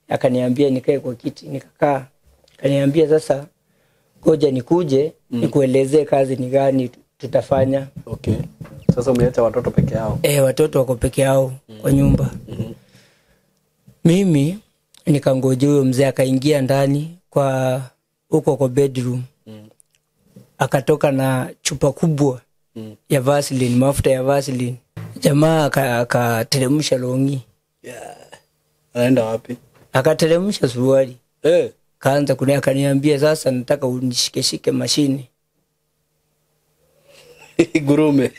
Akaniambia nikae kwa kiti, nikakaa. Akaniambia sasa ngoja nikuje nikuelezee kazi ni gani tutafanya. Okay. Sasa umeacha watoto peke yao? Watoto wako peke yao kwa nyumba. Mimi nikangoja huyo mzee akaingia ndani kwa huko kwa bedroom. Akatoka na chupa kubwa ya Vaseline, mafuta ya Vaseline. Jamaa akateremsha longi. Yeah. Anaenda wapi? Akateremsha suruali. Kaanza kunia, akaniambia sasa nataka unishikeshike mashini. Gurume.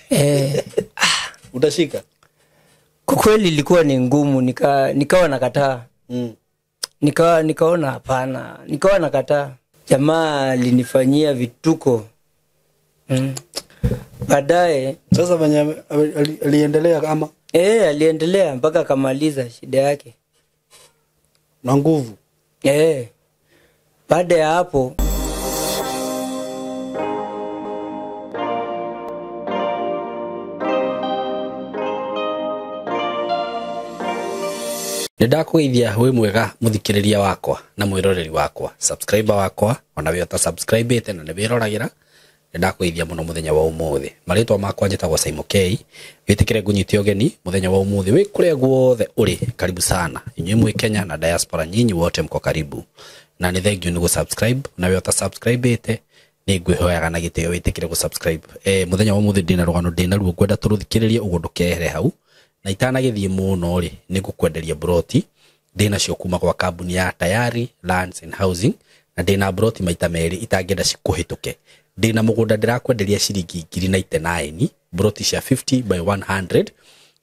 Utashika? Kwa kweli ilikuwa ni ngumu, nikawa nakataa. Nikaona hapana, nikawa nakataa. Jamaa alinifanyia vituko. Baadaye sasa mwenye aliendelea kama? Aliendelea mpaka akamaliza shida yake. Na nguvu. Baada ya hapo Nĩndakũgeithia wĩ mwega mũthikĩrĩria wakwa na mwĩroreri wakwa, subscriber wakwa, ona we ũtasubscribĩte na nĩwĩroragĩra, nĩndakũgeithia mũno mũthenya wa ũmũthĩ. Marĩtwa makwa njĩtagwo Simon K. Wĩtĩkĩre ngũnyite ũgeni mũthenya wa ũmũthĩ wĩ kũrĩa guothe ũrĩ, karibu sana. Inyuĩ mwĩ Kenya na diaspora, nyinyi wote mko karibu. Na nĩ thank you nĩ gũ-subscribe, na we ũtasubscribĩte nĩ ngwĩhoyaga na gĩtĩo wĩtĩkĩre gũ-subscribe. Mũthenya wa ũmũthĩ ndĩna rũgano ndĩna ruo ngwenda tũrũthikĩrĩrie ũguo ndũkehere hau. Na itanagĩthiĩ mũno rĩ, nĩ ngũkwenderia broti ndĩnacio kuma kwa kambuni ya Tayari Lands and Housing, na ndĩna broti maita merĩ itangĩenda cikũhĩtũke. Ndĩna mũgũnda ndĩrakwenderia ciringi ngiri 99, broti cia 50 by 100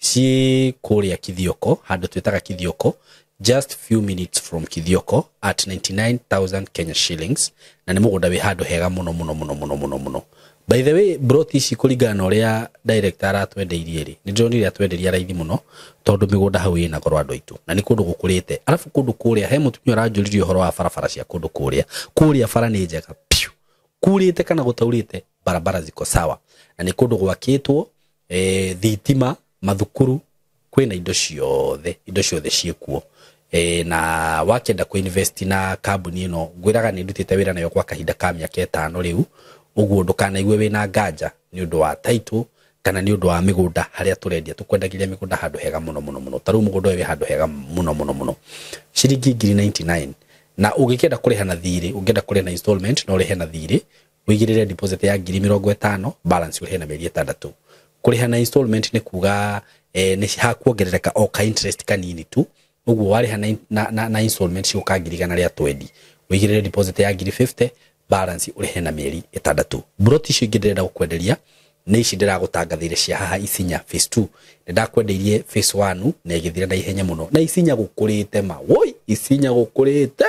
ciĩ kũrĩa Kithioko, handũ twĩtaga Kithioko, just few minutes from Kithioko at 99,000 Kenya shillings, na nĩ mũgũnda wĩ handũ hega mũno mũno mũno mũno mũno mũno. By the way, broti ici kũringana na ũrĩa director aratwendeirie rĩ, nĩ ndĩronire atwenderia raithi mũno tondũ mĩgũnda hau ĩna goro andũ aitũ na nĩ kũndũ gũkũrĩte. Arabu kũndũ kũrĩa he mũtumia ũranjũririe ũhoro wa barabara cia kũndũ kũrĩa. Kũrĩa bara nĩ njega piũ, kurĩte kana gũtaurĩte, barabara ziko sawa, na nĩ kũndũ gwakĩtwo, thitima, mathukuru, kwĩna indo ciothe, indo ciothe ciĩkuo. Na wakĩenda kũ-invest na kambuni ĩno, ngwĩraga nĩ ndutĩte wĩra nayo kwa kahinda ka mĩaka 5 rĩu, ũguo ndũkanaigue wĩna nganja nĩ ũndũ wa title kana nĩ ũndũ wa mĩgũnda harĩa tũrendia. Tũkwendagĩria mĩgũnda handũ hega mũno mũno mũno. Ta rĩu mũgũnda ũyũ wĩ handũ hega mũno mũno mũno, ciringi ngiri 99. Na ũngĩkĩenda kũrĩha na thirĩ, ũngĩenda kũrĩha na installment, no ũrĩhe na thirĩ, ũigĩrĩre deposit ya ngiri mĩrongo ĩtano, balance ũrĩhe na mĩeri 6. Kũrĩha na installment nĩ kuga, nĩ hakuongerereka o ka interest kanini tu, ũguo warĩha na installment cigũka ngiri igana rĩa twendi, ũigĩrĩre deposit ya ngiri 50, balance ũrĩhe na mĩeri 6. Broti icio ingĩ ndĩrenda gũkwenderia nĩ ici ndĩragũtangathĩire cia haha Isinya phase 2. Nĩndakwendeirie phase 1 na ĩgĩthira na ihenya mũno. Na Isinya gũkũrĩte ma, woi, Isinya gũkũrĩte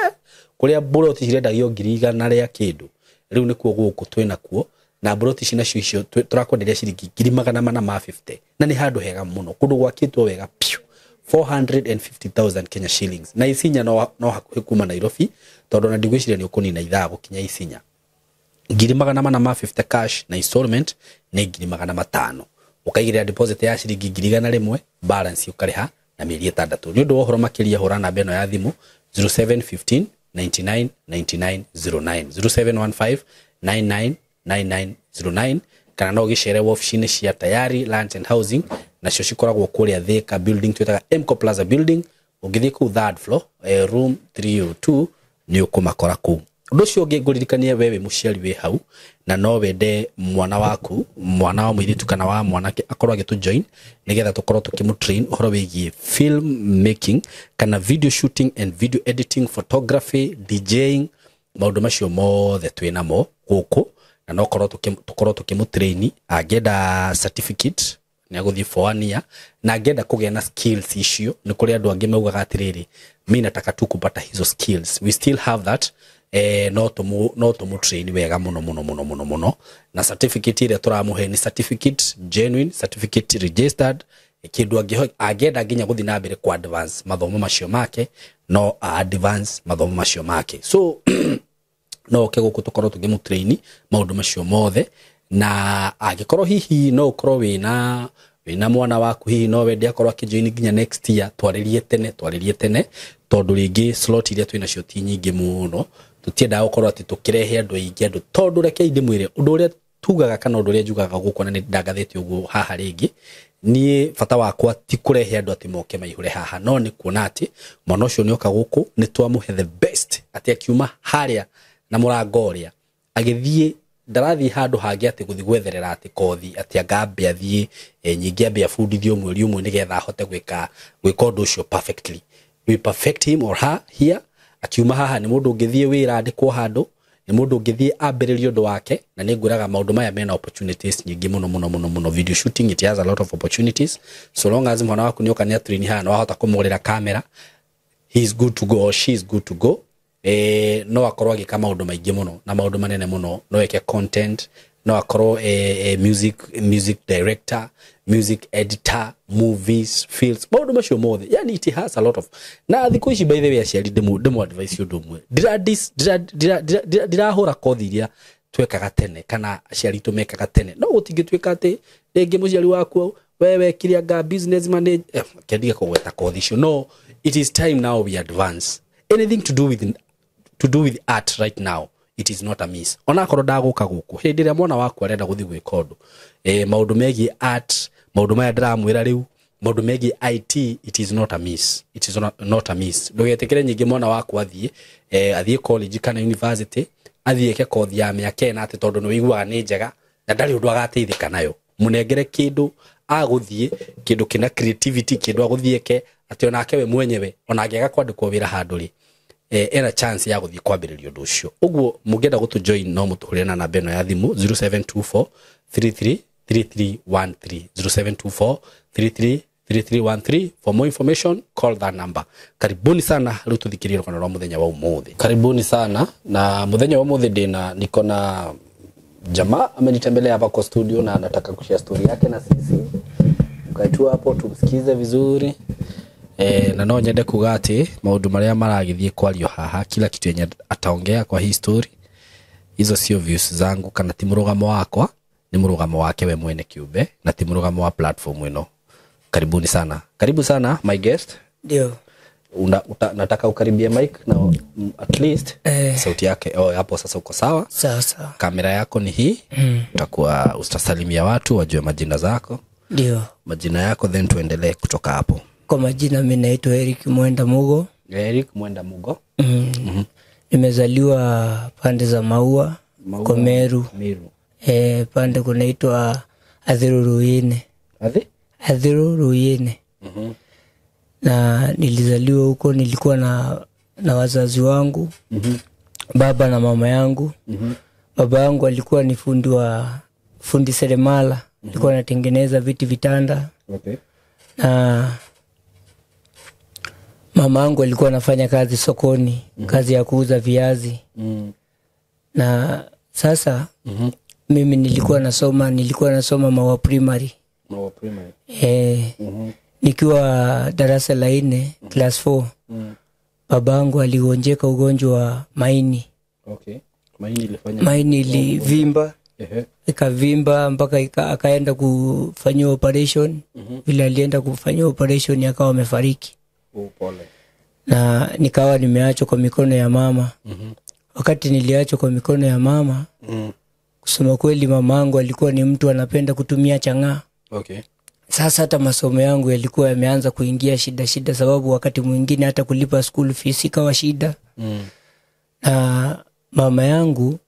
kũrĩa broti cirendagio ngiri igana rĩa kĩndũ, rĩu nĩkuo gũkũ twĩnakuo. Na broti ici nacio icio tũrakwenderia ciringi ngiri magana mana ma 50, na nĩ handũ hega mũno, kũndũ gwakĩtwo wega piũ, 450,000 Kenya shillings. Na Isinya no hakuhĩ kuma Nairobi, tondũ ona ndigwĩciria nĩ ũkũnina ithaa gũkinya Isinya. Ngiri magana mana ma 50 cash na installment nĩ ngiri magana matano. Ũkaigĩrĩra deposit ya ciringi ngiri igana rĩmwe, balance ũkarĩha na mĩeri 6. Nĩ ũndũ wa ũhoro makĩria hũra namba ĩno ya thimũ 0715 99 99 09, 0715 99 99 09, kana no ũgĩcere wabici-inĩ cia Tayari Lands and Housing, nacio cikoragwo kũrĩa Thika building twĩtaga Mco Plaza building. Ũngĩthiĩ kũu third floor, room 302, nĩ ũkũmakora kũu. Ũndũ ũcio ũngĩ ngũririkanie we wĩ mũciari wĩ hau na no wende mwana waku, mwana wa mũirĩtu kana wa mwanake akorwo agĩtũ join nĩgetha tũkorwo tũkĩmũ train ũhoro wĩgiĩ film making kana video shooting and video editing, photography, DJing, maũndũ macio mothe twĩ namo gũkũ, na no tũkorwo tũkĩmũ train. Angĩenda certificate nĩ agũthiĩ for 1 year, na angĩenda kũgĩa na skills icio, nĩ kũrĩ andũ angĩ maugaga atĩrĩrĩ, mi nataka tu kupata hizo skills, we still have that. No tũmũ train wega mũno mũno mũno mũno mũno. Na certificate ĩrĩa tũramũhe nĩ certificate genuine, certificate registered, kĩndũ angĩenda nginya gũthiĩ na mbere ku advance mathomo macio make, no a advance mathomo macio make. So no oke gũkũ tũkorwo tũkĩmũ train maũndũ macio mothe. Na angĩkorwo hihi no ũkorwo wĩna mwana waku, hihi no wende akorwo akĩjoin nginya next year, twarĩrie tene, twarĩrie tene, Tondu ringi slot iria twina cio ti nyingĩ mũno, tutiendaga gũkorwo atĩ tũkĩrehe andũ aingĩ andũ, tondũ rekei ndĩmwĩre ũndũ ũrĩa tugaga kana ũndũ ũrĩa njugaga gũkũ, na nĩ ndangathĩte ũguo haha rĩngĩ. Niĩ bata wakwa ti kũrehe andũ atĩ moke maihũre haha, no nĩ kuona atĩ mwana ũcio nĩoka gũkũ nĩ twamũhe the best, atĩ akiuma harĩa na mũrango ũrĩa agĩthiĩ, ndarathiĩ handũ hangĩ atĩ gũthiĩ gwetherera atĩ kothi atĩ angambe athiĩ nyingĩ ambe abundithio mweri ũmwe nĩgetha ahote gwĩka ũndũ ũcio perfectly. We perfect him or her here. Akiuma haha nĩ mũndũ ũngĩthiĩ wĩra andĩkwo handũ, nĩ mũndũ ũngĩthiĩ ambĩrĩrie ũndũ wake, na nĩ ngwĩraga maũndũ maya mena opportunities nyingĩ mũno mũno mũno mũno. Video shooting, it has a lot of opportunities, so long as mwana waku nĩoka nĩ atrain haha na wahota kũmũgũrĩra kamera, he is good to go or she is good to go. No akorwo agĩka maũndũ maingĩ mũno na maũndũ manene mũno, no eke content, no akorwo music director, music editor, movies, films, maũndũ macio mothe. Yani it has a lot of, na thikũ ici by the way aciari ndĩmũ advice ũndũ ũmwe, ndirahũra kothi iria twekaga tene kana aciari itũ mekaga tene, no gũtingĩtuĩka atĩ rĩngĩ mũciari waku we wekire anga business manager, kendige kũgweta kothi icio. No, it is time now we advance. Anything to do with art right now, it is not a miss. Ona akorwo ndagũka gũkũ hĩndĩ ĩrĩa mwana waku arenda gũthiĩ gwĩka ũndũ, maũndũ megiĩ art, maũndũ maya ndĩramwĩra rĩu, maũndũ megiĩ IT, it is not a miss, it is not a miss. Ndũgetĩkĩre nyingĩ mwana waku athiĩ athiĩ college kana university, athiĩ eke kothi ya mĩaka ĩna atĩ tondũ nĩ wĩiguaga nĩ njega na ndarĩ ũndũ agateithĩka nayo. Mũnengere kĩndũ agũthiĩ, kĩndũ kĩna creativity, kĩndũ agũthiĩ eke atĩ onake we mwenyewe ona angĩaga kwandĩkwo wĩra handũ rĩ, ena chance ya gũthiĩ kwambĩrĩria ũndũ ũcio. Ũguo mũngĩenda gũtũ join no mũtũhũrĩre na namba ĩno ya thimũ 0724 33 3313, 0724 33 3313. For more information, call that number. Karibuni sana, rĩu tũthikĩrĩrie rũgano rwa mũthenya wa ũmũthĩ. Karibuni sana, na mũthenya wa ũmũthĩ ndĩna niko na jamaa amenitembelea hapa kwa studio na anataka kushare story yake na sisi. Mkae hapo tumsikize vizuri. Na no nyende kuga atĩ maũndũ marĩa maragĩthiĩ kwario haha, kila kitu yenye ataongea kwa hii story, hizo sio views zangu kana ti mũrũgamo wakwa, ni mũrũgamo wake we mwene kiumbe na ti mũrũgamo wa platform ĩno. Karibuni sana, karibu sana my guest. Ndio. Nataka ukaribie mic na at least sauti yake. Oh, hapo sasa uko sawa. Sawa sawa. Kamera yako ni hii. Utakuwa utasalimia watu wajue majina zako. Ndio. Majina yako, then tuendelee kutoka hapo. Kwa majina mimi naitwa Eric Mwenda Mugo. Eric Mwenda Mugo. Nimezaliwa pande za Maua, Maua Meru. Meru. Pande kunaitwa Athiru Ruine. Athi? Athiru Ruine. Na nilizaliwa huko, nilikuwa na wazazi wangu. Baba na mama yangu. Baba yangu alikuwa ni fundi seremala. Alikuwa anatengeneza viti, vitanda. Na mama yangu alikuwa anafanya kazi sokoni, kazi ya kuuza viazi. Na sasa mimi nilikuwa nasoma Maua Primary. Maua Primary. Nikiwa darasa la 4, class 4. Babangu aligonjeka ugonjwa wa maini. Okay. Maini ilifanya Maini ilivimba. Ikavimba mpaka akaenda kufanyiwa operation. Vile alienda kufanyiwa operation akawa amefariki. Oh, pole. Na nikawa nimeachwa kwa mikono ya mama. Wakati niliachwa kwa mikono ya mama, kusema kweli mamangu alikuwa ni mtu anapenda kutumia chang'aa. Sasa hata masomo yangu yalikuwa yameanza kuingia shida shida, sababu wakati mwingine hata kulipa school fees ikawa shida. Na mama yangu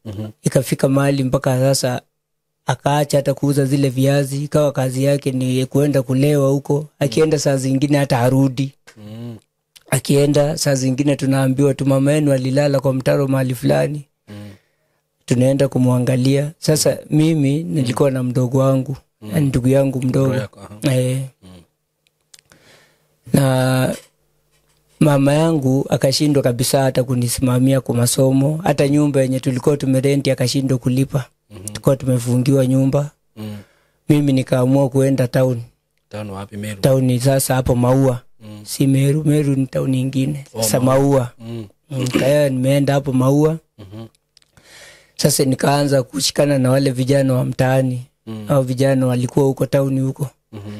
ikafika mahali mpaka sasa akaacha hata kuuza zile viazi, ikawa kazi yake ni kuenda kulewa huko. Akienda saa zingine hata harudi. Akienda saa zingine tunaambiwa tu mama yenu alilala kwa mtaro mahali fulani. Tunaenda kumwangalia. Sasa mimi nilikuwa na mdogo wangu, ndugu yangu mdogo. Yako, aha. Na mama yangu akashindwa kabisa hata kunisimamia kwa masomo, hata nyumba yenye tulikuwa tumerenti akashindwa kulipa. Tulikuwa tumefungiwa nyumba. Mimi nikaamua kuenda town. Town wapi, Meru? Town sasa hapo Maua. Si Meru, Meru ni town nyingine. Sasa Maua. Kaya nimeenda hapo Maua. Sasa nikaanza kushikana na wale vijana wa mtaani. Hao vijana walikuwa huko town huko.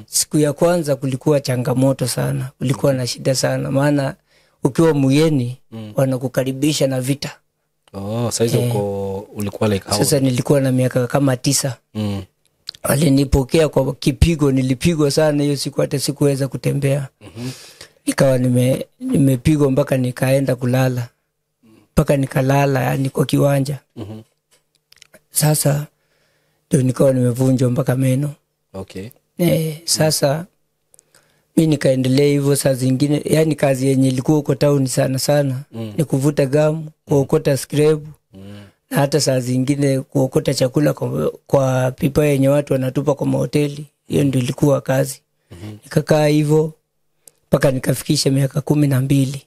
Siku ya kwanza kulikuwa changamoto sana, kulikuwa na shida sana, maana ukiwa mgeni wanakukaribisha na vita. Oh, saizi uko ulikuwa like how? Sasa nilikuwa na miaka kama 9. Walinipokea kwa kipigo, nilipigwa sana hiyo siku, hata sikuweza kutembea. Nikawa nimepigwa mpaka nikaenda kulala. Mpaka nikalala yani kwa kiwanja. Sasa ndio nikawa nimevunjwa mpaka meno. Okay. Sasa mimi nikaendelea hivyo. Saa zingine yani kazi yenye ilikuwa huko town sana sana ni kuvuta gamu, kuokota scrap, na hata saa zingine kuokota chakula kwa pipa yenye watu wanatupa kwa mahoteli. Hiyo ndio ilikuwa kazi. Nikakaa hivyo mpaka nikafikisha miaka 12.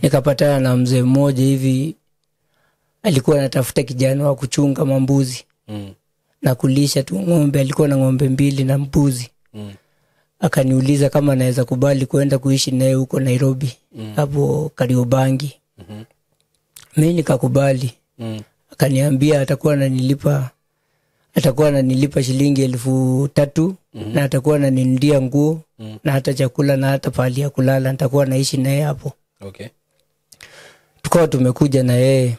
Nikapatana na mzee mmoja hivi, alikuwa anatafuta kijana wa kuchunga mambuzi na kulisha tu ng'ombe. Alikuwa na ng'ombe 2 na mbuzi. Akaniuliza kama naweza kubali kwenda kuishi naye huko Nairobi, hapo Kariobangi. Mimi nikakubali. Akaniambia atakuwa ananilipa shilingi 3,000 na atakuwa ananinunulia nguo na hata chakula na hata pahali ya kulala, nitakuwa naishi naye hapo. Okay. Tukawa tumekuja na yeye.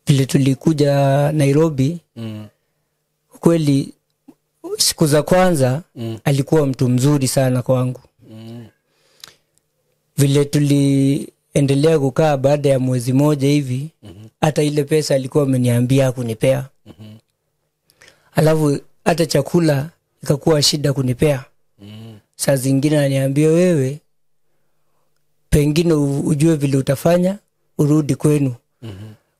Vile tulikuja Nairobi, kweli siku za kwanza alikuwa mtu mzuri sana kwangu. Vile tuliendelea kukaa, baada ya mwezi mmoja hivi, hata ile pesa alikuwa ameniambia kunipea. Alafu hata chakula ikakuwa shida kunipea. Saa zingine ananiambia wewe pengine ujue vile utafanya urudi kwenu.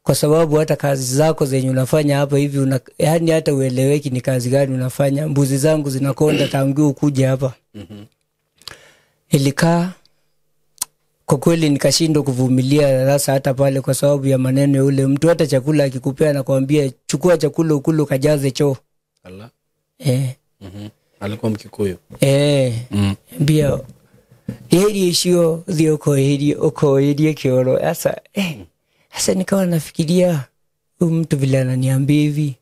Kwa sababu hata kazi zako zenye unafanya hapa hivi yani hata ueleweki ni kazi gani unafanya. Mbuzi zangu zinakonda tangu ukuje hapa. Nilikaa kwa kweli nikashindwa kuvumilia sasa hata pale, kwa sababu ya maneno yule mtu. Hata chakula akikupea anakuambia chukua chakula ukule ukajaze choo. Allah. Alikuwa Mkikuyu. Mbia heri ishio thioko heri uko heri kioro. Sasa sasa nikawa nafikiria huyu mtu vile ananiambia hivi,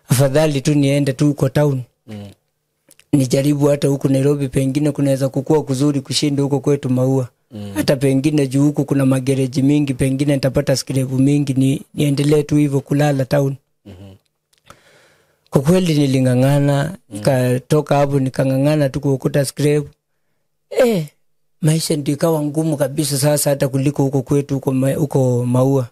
afadhali tu niende tu kwa town. Nijaribu hata huku Nairobi, pengine kunaweza kukua kuzuri kushinda huko kwetu Maua. Hata pengine juu huku kuna magereji mingi, pengine nitapata scrap mingi, niendelee tu hivyo kulala town. Kwa kweli nilingangana, nikatoka hapo nikangangana tu kuokota scrap. Maisha ndio ikawa ngumu kabisa sasa hata kuliko huko kwetu huko Maua.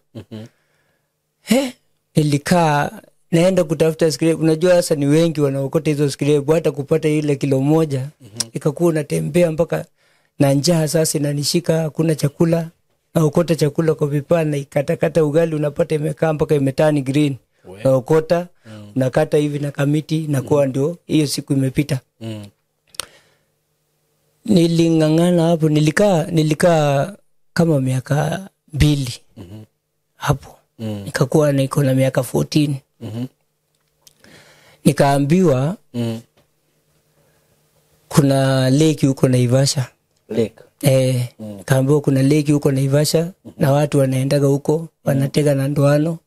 Nilikaa naenda kutafuta scrap. Unajua sasa ni wengi wanaokota hizo scrap, hata kupata ile kilo 1 ikakuwa unatembea mpaka na njaa sasa inanishika, hakuna chakula. Naokota chakula kwa vipaa na ikatakata ugali unapata imekaa mpaka imetani green. Naokota, nakata hivi na kamiti na kuwa ndio hiyo siku imepita. Nilingangana hapo, nilikaa kama miaka 2 hapo. Nikakuwa niko na miaka 14. Nikaambiwa kuna lake huko Naivasha. Lake. Nikaambiwa kuna lake huko Naivasha na watu wanaendaga huko, wanatega na ndoano.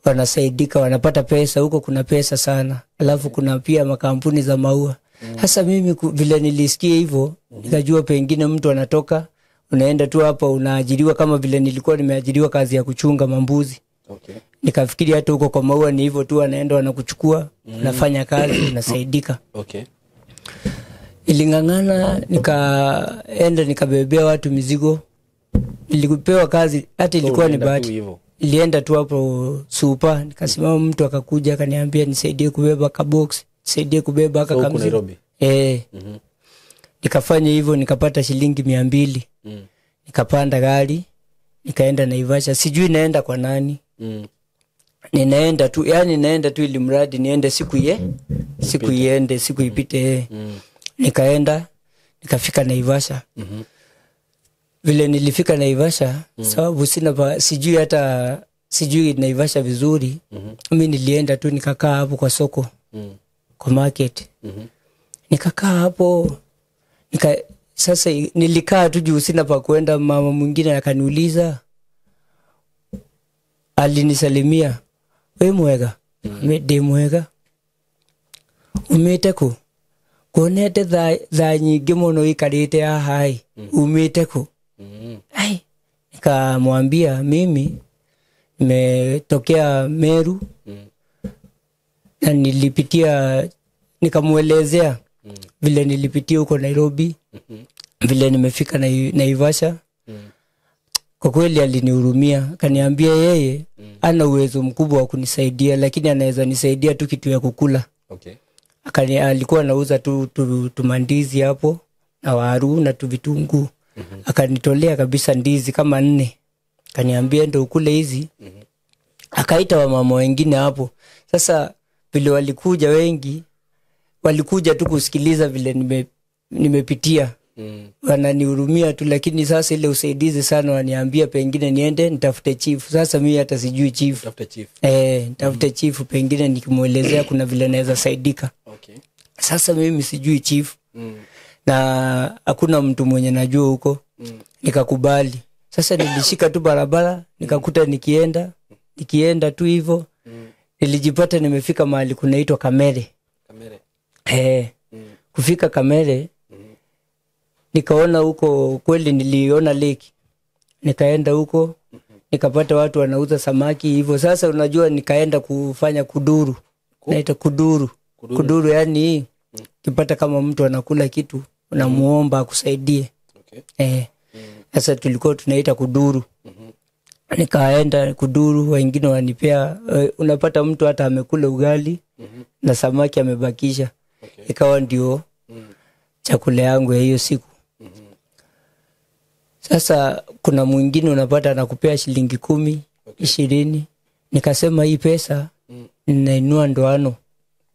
Wanasaidika, wanapata pesa huko, kuna pesa sana. Alafu kuna pia makampuni za maua. Sasa mimi vile nilisikia hivyo, nikajua pengine mtu anatoka, unaenda tu hapa unaajiriwa kama vile nilikuwa nimeajiriwa kazi ya kuchunga mambuzi. Okay. Nikafikiri hata huko kwa maua ni hivyo tu, anaenda wanakuchukua, unafanya kazi, unasaidika. Okay. Nilingangana, nikaenda nikabebea watu mizigo. Nilipewa kazi, hata ilikuwa ni bahati. Nilienda tu hapo super, nikasimama, mtu akakuja akaniambia nisaidie kubeba ka box, nisaidie kubeba aka kamzigo. Nikafanya hivyo nikapata shilingi 200. Nikapanda gari, nikaenda Naivasha. Sijui naenda kwa nani. Ninaenda tu, yani naenda tu ili mradi niende siku iende, siku ipite. Nikaenda, nikafika Naivasha. Vile nilifika Naivasha, sababu sina sijui hata sijui Naivasha vizuri. Mimi nilienda tu nikakaa hapo kwa soko. Kwa market. Nikakaa hapo, sasa nilikaa tu juu sina pa kwenda. Mama mwingine akaniuliza, alinisalimia, we mwega? Mimi ndi mwega. Umete ku? Kuonete thaa nyingĩ mũno ũikarĩte haha ĩ, umĩte kũ? Ai, nikamwambia mimi nimetokea Meru. Na nilipitia, nikamuelezea vile nilipitia huko Nairobi, vile nimefika Naivasha. Kwa kweli alinihurumia, akaniambia yeye ana uwezo mkubwa wa kunisaidia, lakini anaweza nisaidia tu kitu ya kukula. Okay. Alikuwa anauza tu tumandizi hapo na waru na tu vitunguu. Akanitolea kabisa ndizi kama 4. Akaniambia ndio ukule hizi. Akaita wamama wengine hapo. Sasa vile walikuja wengi, walikuja tu kusikiliza vile nimepitia. Wananihurumia tu, lakini sasa ile usaidizi sana waniambia pengine niende nitafute chief. Sasa mimi hata sijui chief. Nitafute chief. Nitafute chief, pengine nikimuelezea kuna vile naweza saidika. Okay. Sasa mimi sijui chief. Na hakuna mtu mwenye najua huko. Nikakubali. Sasa nilishika tu barabara, nikakuta nikienda tu hivyo. Nilijipata nimefika mahali kunaitwa Kamere. Kamere. Kufika Kamere, nikaona huko kweli niliona lake. Nikaenda huko, nikapata watu wanauza samaki hivyo. Sasa unajua nikaenda kufanya kuduru. Naita kuduru. Kuduru yani ukipata kama mtu anakula kitu unamuomba akusaidie. Okay. Sasa tulikuwa tunaita kuduru. Nikaenda kuduru, wengine wanipea, unapata mtu hata amekula ugali na samaki amebakisha. Okay. Ikawa ndio chakula yangu ya hiyo siku. Sasa kuna mwingine unapata anakupea shilingi 10, 20. Nikasema hii pesa ninainua ndoano.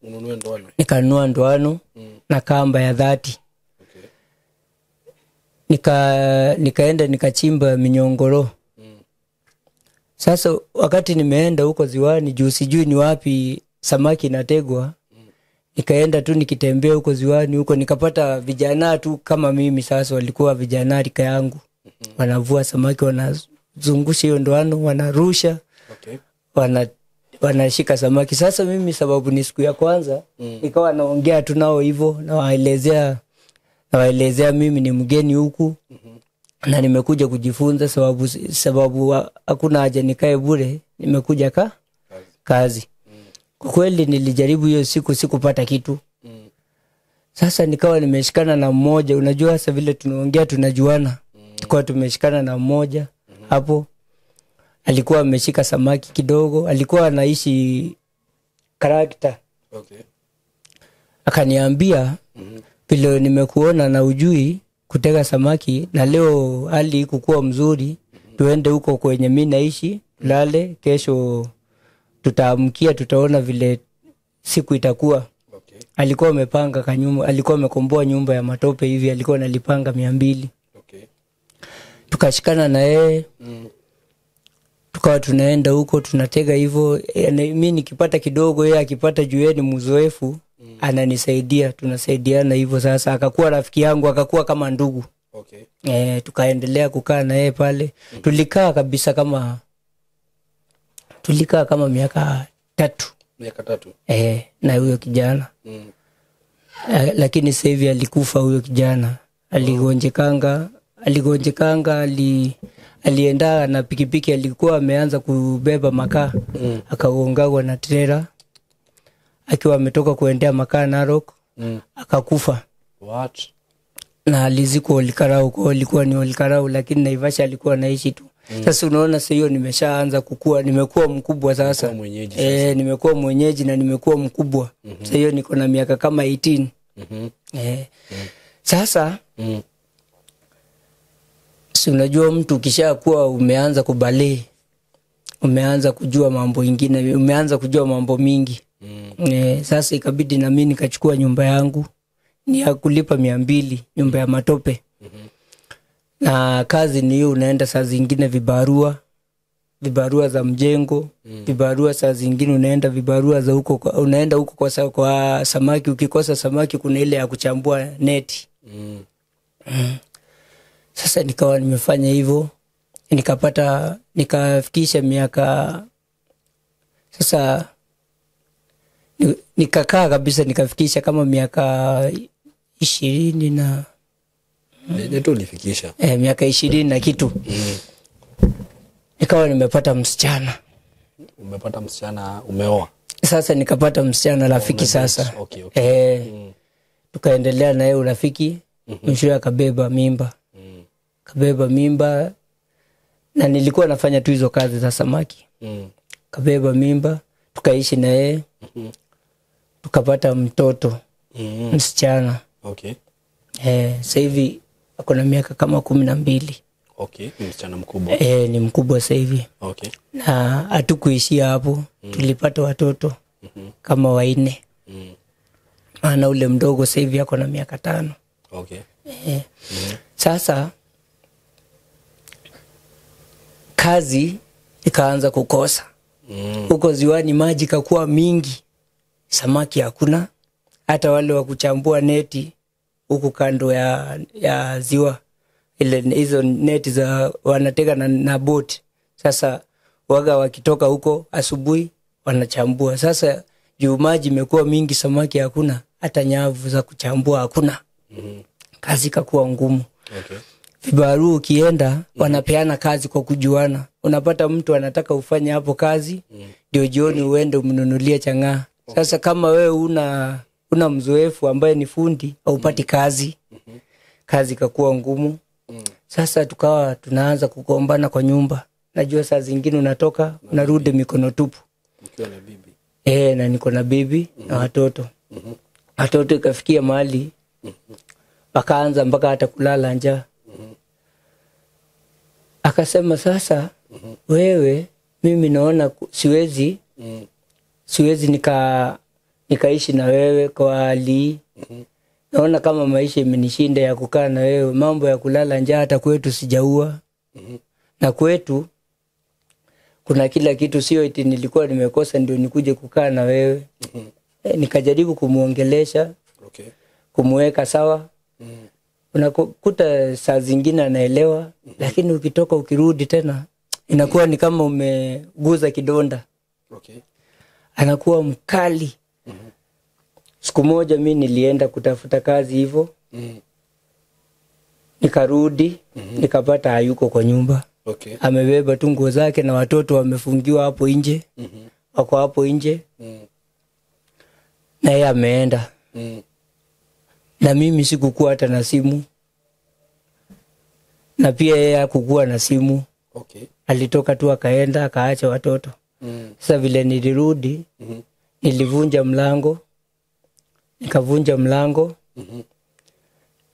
Ununue ndoano. Nikanunua ndoano na kamba ya 30. Okay. Nikaenda nikachimba minyongoro. Sasa wakati nimeenda huko ziwani, juu sijui ni wapi samaki inategwa, nikaenda tu nikitembea huko ziwani huko, nikapata vijana tu kama mimi. Sasa walikuwa vijana rika yangu. Wanavua samaki, wanazungusha hiyo ndoano, wanarusha. Okay. Wanashika samaki. Sasa mimi sababu ni siku ya kwanza, nikawa naongea tu nao hivyo, nawaelezea mimi ni mgeni huku. Na nimekuja kujifunza, sababu hakuna haja nikae bure, nimekuja kazi. Kwa kweli nilijaribu hiyo siku, sikupata kitu. Sasa nikawa nimeshikana na mmoja, unajua sasa vile tunaongea tunajuana. Tukawa tumeshikana na mmoja hapo. Alikuwa ameshika samaki kidogo, alikuwa anaishi karakta. Okay. Akaniambia vile nimekuona na ujui kutega samaki, na leo hali ikukuwa mzuri, tuende huko kwenye mimi naishi, lale, kesho tutaamkia, tutaona vile siku itakuwa. Okay. Alikuwa amepanga kanyumba, alikuwa amekomboa nyumba ya matope hivi, alikuwa analipanga 200. Okay. Tukashikana na yeye. Tukawa tunaenda huko tunatega hivyo. Mimi nikipata kidogo, yeye akipata, juu yeye ni mzoefu, ananisaidia, tunasaidiana hivyo. Sasa akakuwa rafiki yangu, akakuwa kama ndugu. Okay. Tukaendelea kukaa na yeye pale. Tulikaa kabisa kama miaka 3. Miaka 3. Na huyo kijana. Lakini sasa hivi alikufa huyo kijana. Aligonjekanga, alienda na pikipiki, alikuwa ameanza kubeba makaa. Akagongwa na trailer akiwa ametoka kuendea makaa Narok. Akakufa. What? Na alizikwa Olkarau, kwa alikuwa ni Olkarau, lakini Naivasha alikuwa anaishi tu. Sasa unaona sasa hiyo nimeshaanza kukua, nimekuwa mkubwa sasa. Nimekuwa mwenyeji na nimekuwa mkubwa. Sasa hiyo niko na miaka kama 18. Sasa si unajua mtu ukishakuwa umeanza kubalee, umeanza kujua mambo ingine, umeanza kujua mambo mingi. Sasa ikabidi na mimi nikachukua nyumba yangu, ni ya kulipa 200, nyumba ya matope. Na kazi ni hiyo, unaenda saa zingine vibarua za mjengo, vibarua saa zingine unaenda vibarua za huko, unaenda huko kwa samaki. Ukikosa samaki kuna ile ya kuchambua neti. Sasa nikawa nimefanya hivyo, nikafikisha miaka sasa, nikakaa kabisa nikafikisha kama miaka 20 na Ndio tu ulifikisha. Miaka 20 na kitu. Nikawa nimepata msichana. Umepata msichana, umeoa? Sasa nikapata msichana rafiki sasa. Okay. Tukaendelea na yeye urafiki. Mwisho akabeba mimba. Kabeba mimba, na nilikuwa nafanya tu hizo kazi za samaki. Kabeba mimba, tukaishi na yeye. Tukapata mtoto msichana. Okay. Sasa hivi ako na miaka kama 12. Okay, ni msichana mkubwa. Ni mkubwa sasa hivi. Okay. Na hatukuishia hapo. Tulipata watoto kama 4. Maana ule mdogo sasa hivi ako na miaka 5. Okay. Sasa kazi ikaanza kukosa. Huko ziwani maji kakuwa mingi, samaki hakuna, hata wale wa kuchambua neti huku kando ya ziwa, ile hizo neti za wanatega na boat. Sasa waga wakitoka huko asubuhi wanachambua. Sasa juu maji imekuwa mingi, samaki hakuna, hata nyavu za kuchambua hakuna. Kazi ikakuwa ngumu. Okay. Vibarua ukienda wanapeana kazi kwa kujuana. Unapata mtu anataka ufanye hapo kazi, ndio jioni uende umnunulie chang'aa. Okay. Sasa kama wewe una mzoefu ambaye ni fundi, haupati kazi. Kazi ikakuwa ngumu. Sasa tukawa tunaanza kugombana kwa nyumba. Najua saa zingine unatoka unarudi mikono tupu. Ukiwa na bibi. Na niko na bibi na watoto. Watoto ikafikia mahali wakaanza mpaka hata kulala njaa. Akasema sasa wewe, mimi naona siwezi nikaishi na wewe kwa hali. Naona kama maisha imenishinda ya kukaa na wewe, mambo ya kulala njaa hata kwetu sijaua. Na kwetu kuna kila kitu, sio eti nilikuwa nimekosa ndio nikuje kukaa na wewe. Nikajaribu kumuongelesha. Okay. Kumuweka sawa. Unakuta saa zingine anaelewa, lakini ukitoka ukirudi tena inakuwa ni kama umeguza kidonda. Okay. Anakuwa mkali. Siku moja mimi nilienda kutafuta kazi hivyo. Nikarudi, nikapata hayuko kwa nyumba. Okay. Amebeba tu nguo zake na watoto wamefungiwa hapo nje. Wako hapo nje. Na yeye ameenda. Na mimi sikukuwa hata na simu. Na pia yeye hakukuwa na simu. Okay. Alitoka tu akaenda akaacha watoto. Sasa vile nilirudi, nilivunja mlango. Nikavunja mlango.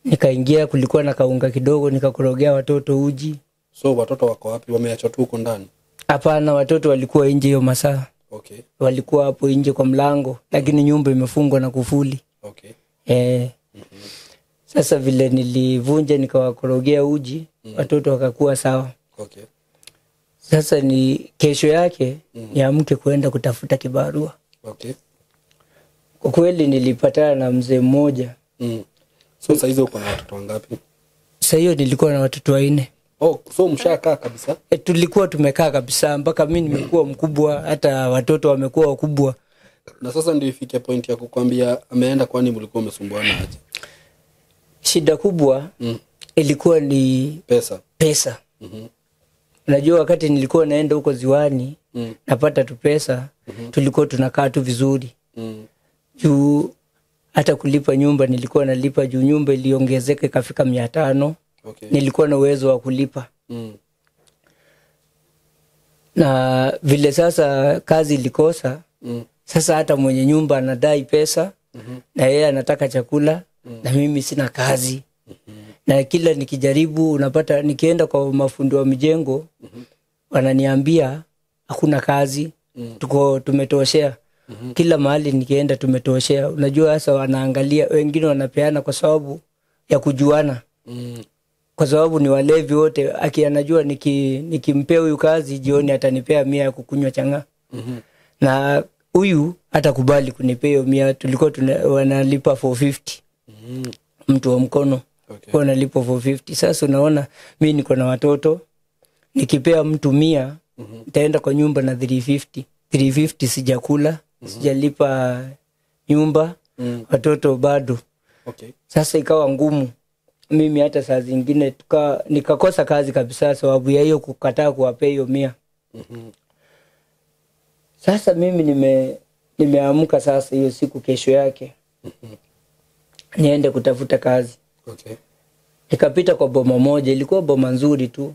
Nikaingia, kulikuwa na kaunga kidogo, nikakorogea watoto uji. So watoto wako wapi? Wameachwa tu huko ndani? Hapana, watoto walikuwa nje hiyo masaa. Okay. Walikuwa hapo nje kwa mlango, lakini nyumba imefungwa na kufuli. Okay. Sasa vile nilivunja nikawakorogea uji, watoto wakakuwa sawa. Okay. Sasa ni kesho yake niamke kuenda kutafuta kibarua. Okay. Kwa kweli nilipatana na mzee mmoja. So sasa hizo uko na watoto wangapi? Sasa hiyo nilikuwa na watoto 4. Oh, so mshakaa kabisa? Tulikuwa tumekaa kabisa mpaka mimi nimekuwa mkubwa, hata watoto wamekuwa wakubwa. Na sasa ndio ifike point ya kukwambia ameenda, kwani mlikuwa mmesumbuana aje? Shida kubwa ilikuwa ni pesa. Pesa. Unajua wakati nilikuwa naenda huko ziwani, napata tu pesa, tulikuwa tunakaa tu vizuri. Juu hata kulipa nyumba nilikuwa nalipa, juu nyumba iliongezeka ikafika 500. Okay. Nilikuwa na uwezo wa kulipa. Na vile sasa kazi ilikosa, sasa hata mwenye nyumba anadai pesa, na yeye anataka chakula, na mimi sina kazi. Na kila nikijaribu unapata nikienda kwa mafundi wa mijengo, wananiambia hakuna kazi, tuko tumetoshea. Kila mahali nikienda tumetoshea. Unajua sasa wanaangalia, wengine wanapeana kwa sababu ya kujuana. Kwa sababu ni walevi wote, anajua nikimpea huyu kazi jioni atanipea 100 ya kukunywa chang'aa. Na huyu hatakubali kunipea hiyo 100, tulikuwa wanalipa 450. Mtu wa mkono. Okay. Kwa wanalipa 450. Sasa unaona mimi niko na watoto, nikipea mtu 100, nitaenda kwa nyumba na 350. 350 sijakula, sijalipa nyumba, watoto bado. Okay. Sasa ikawa ngumu mimi hata saa zingine nikakosa kazi kabisa sababu ya hiyo kukataa kuwapea hiyo 100. Sasa mimi nimeamka sasa hiyo siku kesho yake. Niende kutafuta kazi. Okay. Nikapita kwa boma moja, ilikuwa boma nzuri tu.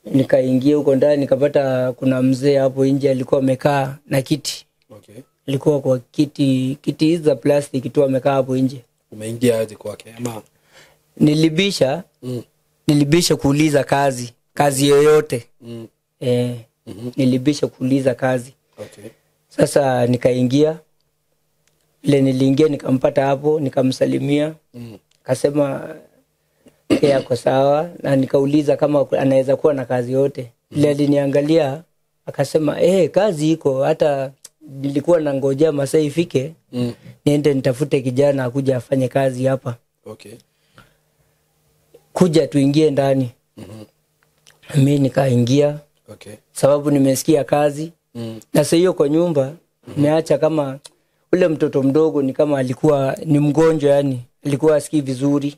Nikaingia huko ndani nikapata kuna mzee hapo nje alikuwa amekaa na kiti. Okay. Ilikuwa kwa kiti hizi za plastiki tu amekaa hapo nje. Umeingia aje kwake ama? Nilibisha. Nilibisha kuuliza kazi yoyote. Nilibisha kuuliza kazi. Okay. Sasa nikaingia. Ile niliingia nikampata hapo, nikamsalimia. Akasema yeye ako sawa, na nikauliza kama anaweza kuwa na kazi yote. Ile aliniangalia akasema kazi iko, hata nilikuwa nangojea masaa ifike niende nitafute kijana akuja afanye kazi hapa. Okay. Kuja tuingie ndani. Mimi nikaingia. Okay. Sababu nimesikia kazi. Na sasa hiyo kwa nyumba nimeacha kama ule mtoto mdogo ni kama alikuwa ni mgonjwa, yani alikuwa asikii vizuri.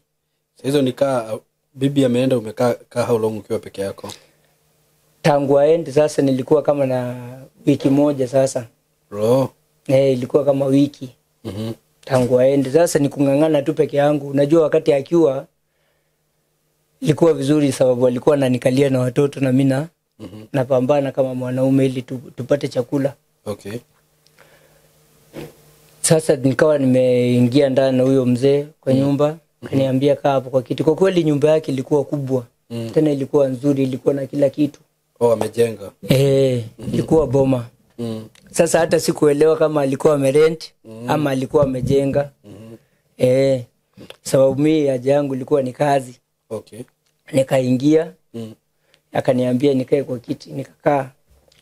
Sasa hizo nikaa bibi ameenda, umekaa how long ukiwa peke yako? Tangu aende sasa nilikuwa kama na wiki moja sasa. Bro. Ilikuwa kama wiki. Tangu aende sasa ni kungangana tu peke yangu. Unajua wakati akiwa ilikuwa vizuri sababu alikuwa ananikalia na watoto na mimi na napambana kama mwanaume ili tupate chakula. Okay. Sasa nikawa nimeingia ndani na huyo mzee kwa nyumba, akaniambia kaa hapo kwa kiti. Kwa kweli nyumba yake ilikuwa kubwa. Tena ilikuwa nzuri, ilikuwa na kila kitu. Oh, amejenga. Ilikuwa boma. Sasa hata sikuelewa kama alikuwa amerent ama alikuwa amejenga. Sababu mimi haja yangu ilikuwa ni kazi. Okay. Nikaingia. Akaniambia nikae kwa kiti, nikakaa.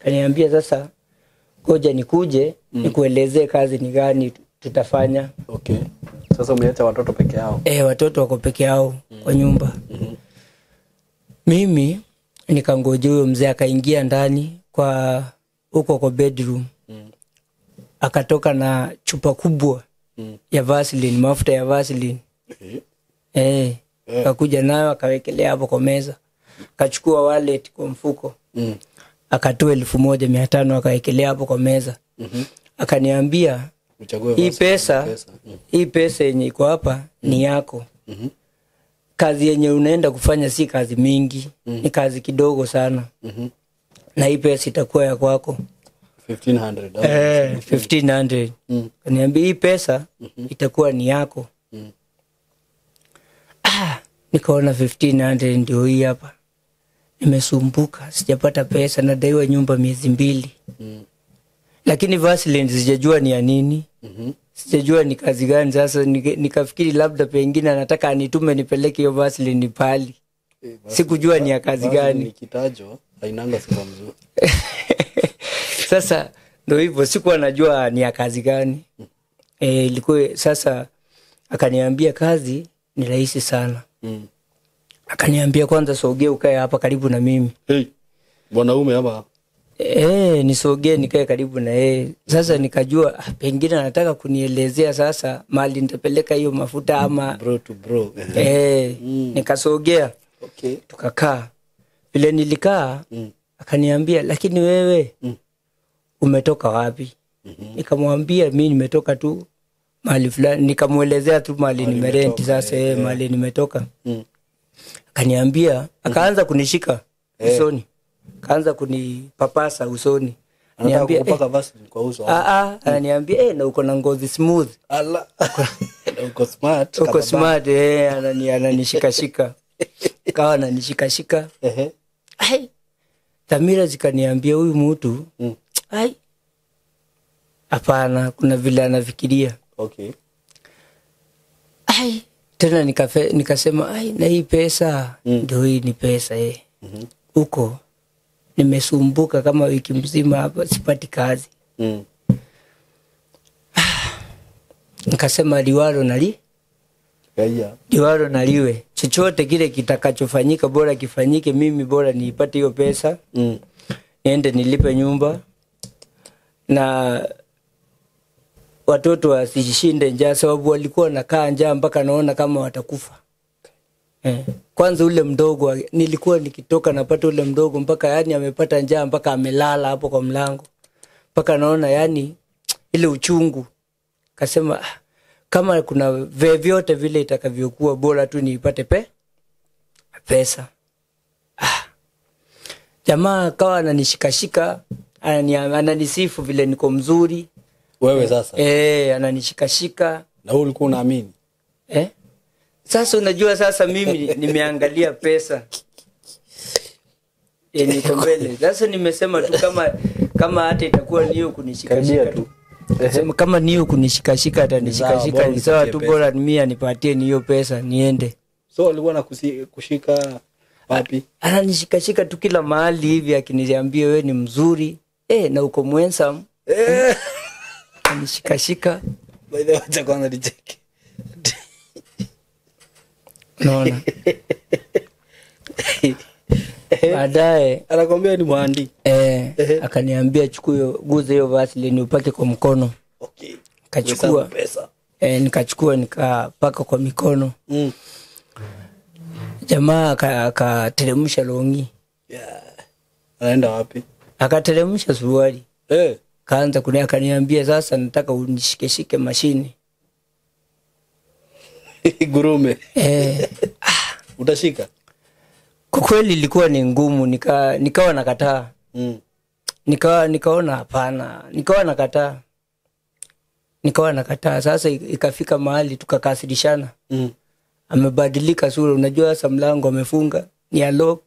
Akaniambia sasa ngoja nikuje nikuelezee kazi ni gani tutafanya. Okay. Sasa umeacha watoto peke yao? Watoto wako peke yao kwa nyumba. Mimi nikangoja huyo mzee akaingia ndani kwa huko kwa bedroom. Akatoka na chupa kubwa ya Vaseline, mafuta ya Vaseline. Akakuja nayo akawekelea hapo kwa meza. Akachukua wallet kwa mfuko. Akatoa 1500 akawekelea hapo kwa meza. Akaniambia hii pesa, hii pesa yenye iko hapa ni yako. Kazi yenye unaenda kufanya si kazi mingi, ni kazi kidogo sana. Na hii pesa itakuwa ya kwako. 1500. 1500. Akaniambia hii pesa itakuwa ni yako. Nikaona 1500 ndio hii hapa. Nimesumbuka, sijapata pesa, nadaiwa nyumba miezi 2. Lakini Vaseline sijajua ni ya nini. Sijajua ni kazi gani. Sasa nikafikiri labda pengine anataka anitume nipeleke hiyo Vaseline pali. Sikujua ni ya kazi gani. Nikitajwa hainanga sifa mzuri. Sasa ndio hivyo, sikuwa najua ni ya kazi gani. Ilikuwa sasa akaniambia kazi ni rahisi sana. Akaniambia kwanza sogea ukae hapa karibu na mimi. Hey, mwanaume ama? Nisogee nikae karibu na yeye. Sasa nikajua pengine anataka kunielezea sasa mali nitapeleka hiyo mafuta ama bro to bro. Nikasogea. Okay. Tukakaa. Vile nilikaa akaniambia lakini wewe umetoka wapi? Nikamwambia mimi nimetoka tu mahali fulani, nikamuelezea tu mahali nimerent sasa, mahali nimetoka. Akaniambia, akaanza kunishika usoni. Akaanza kunipapasa usoni. Anataka kupaka Vaseline kwa uso. Ananiambia na uko na ngozi smooth. Ala. Uko smart. Uko smart, ananishika shika. Kawa ananishika shika. Ai. Dhamira zikaniambia huyu mtu, ai. Hapana, kuna vile anafikiria. Okay. Ai, tena nikasema ai, na hii pesa ndio hii ni pesa Huko nimesumbuka kama wiki mzima hapa sipati kazi. Nikasema liwalo nali liwalo naliwe, chochote kile kitakachofanyika bora kifanyike, mimi bora niipate hiyo pesa. Niende nilipe nyumba. Na Watoto wasishinde njaa, sababu walikuwa nakaa njaa mpaka naona kama watakufa. Kwanza ule mdogo, nilikuwa nikitoka napata ule mdogo mpaka yani amepata njaa mpaka amelala hapo kwa mlango. Mpaka naona yani ile uchungu. Kasema kama kuna vyovyote vile itakavyokuwa bora tu niipate pesa. Jamaa akawa ananishikashika, ananisifu vile niko mzuri. Wewe sasa? Ananishikashika. Na wewe ulikuwa unaamini? Sasa unajua sasa mimi nimeangalia pesa yenye iko mbele. Sasa nimesema tu kama hata itakuwa niyo kunishikashika tu. Sema kama niyo kunishikashika atanishikashika, ni sawa tu, bora mimi anipatie niyo pesa niende. So alikuwa na kushika wapi? Ananishikashika tu kila mahali hivi akiniambia wewe ni mzuri, na uko handsome. Anishikashika. By the way, acha kwanza nicheke. Naona. Baadaye anakuambia ni mwandi. Akaniambia chukua guze hiyo Vaseline upake kwa mkono. Okay. Nikachukua pesa. Nikachukua nikapaka kwa mikono. Jamaa akateremsha longi. Yeah. Anaenda wapi? Akateremsha suruali. Kaanza kunia, akaniambia sasa nataka unishikeshike mashini. Gurume. Utashika? Kwa kweli ilikuwa ni ngumu, nikawa nakataa. Nikaona hapana, nikawa nakataa. Nikawa nakataa. Sasa ikafika mahali tukakasirishana. Amebadilika sura, unajua sasa mlango amefunga, ni lock,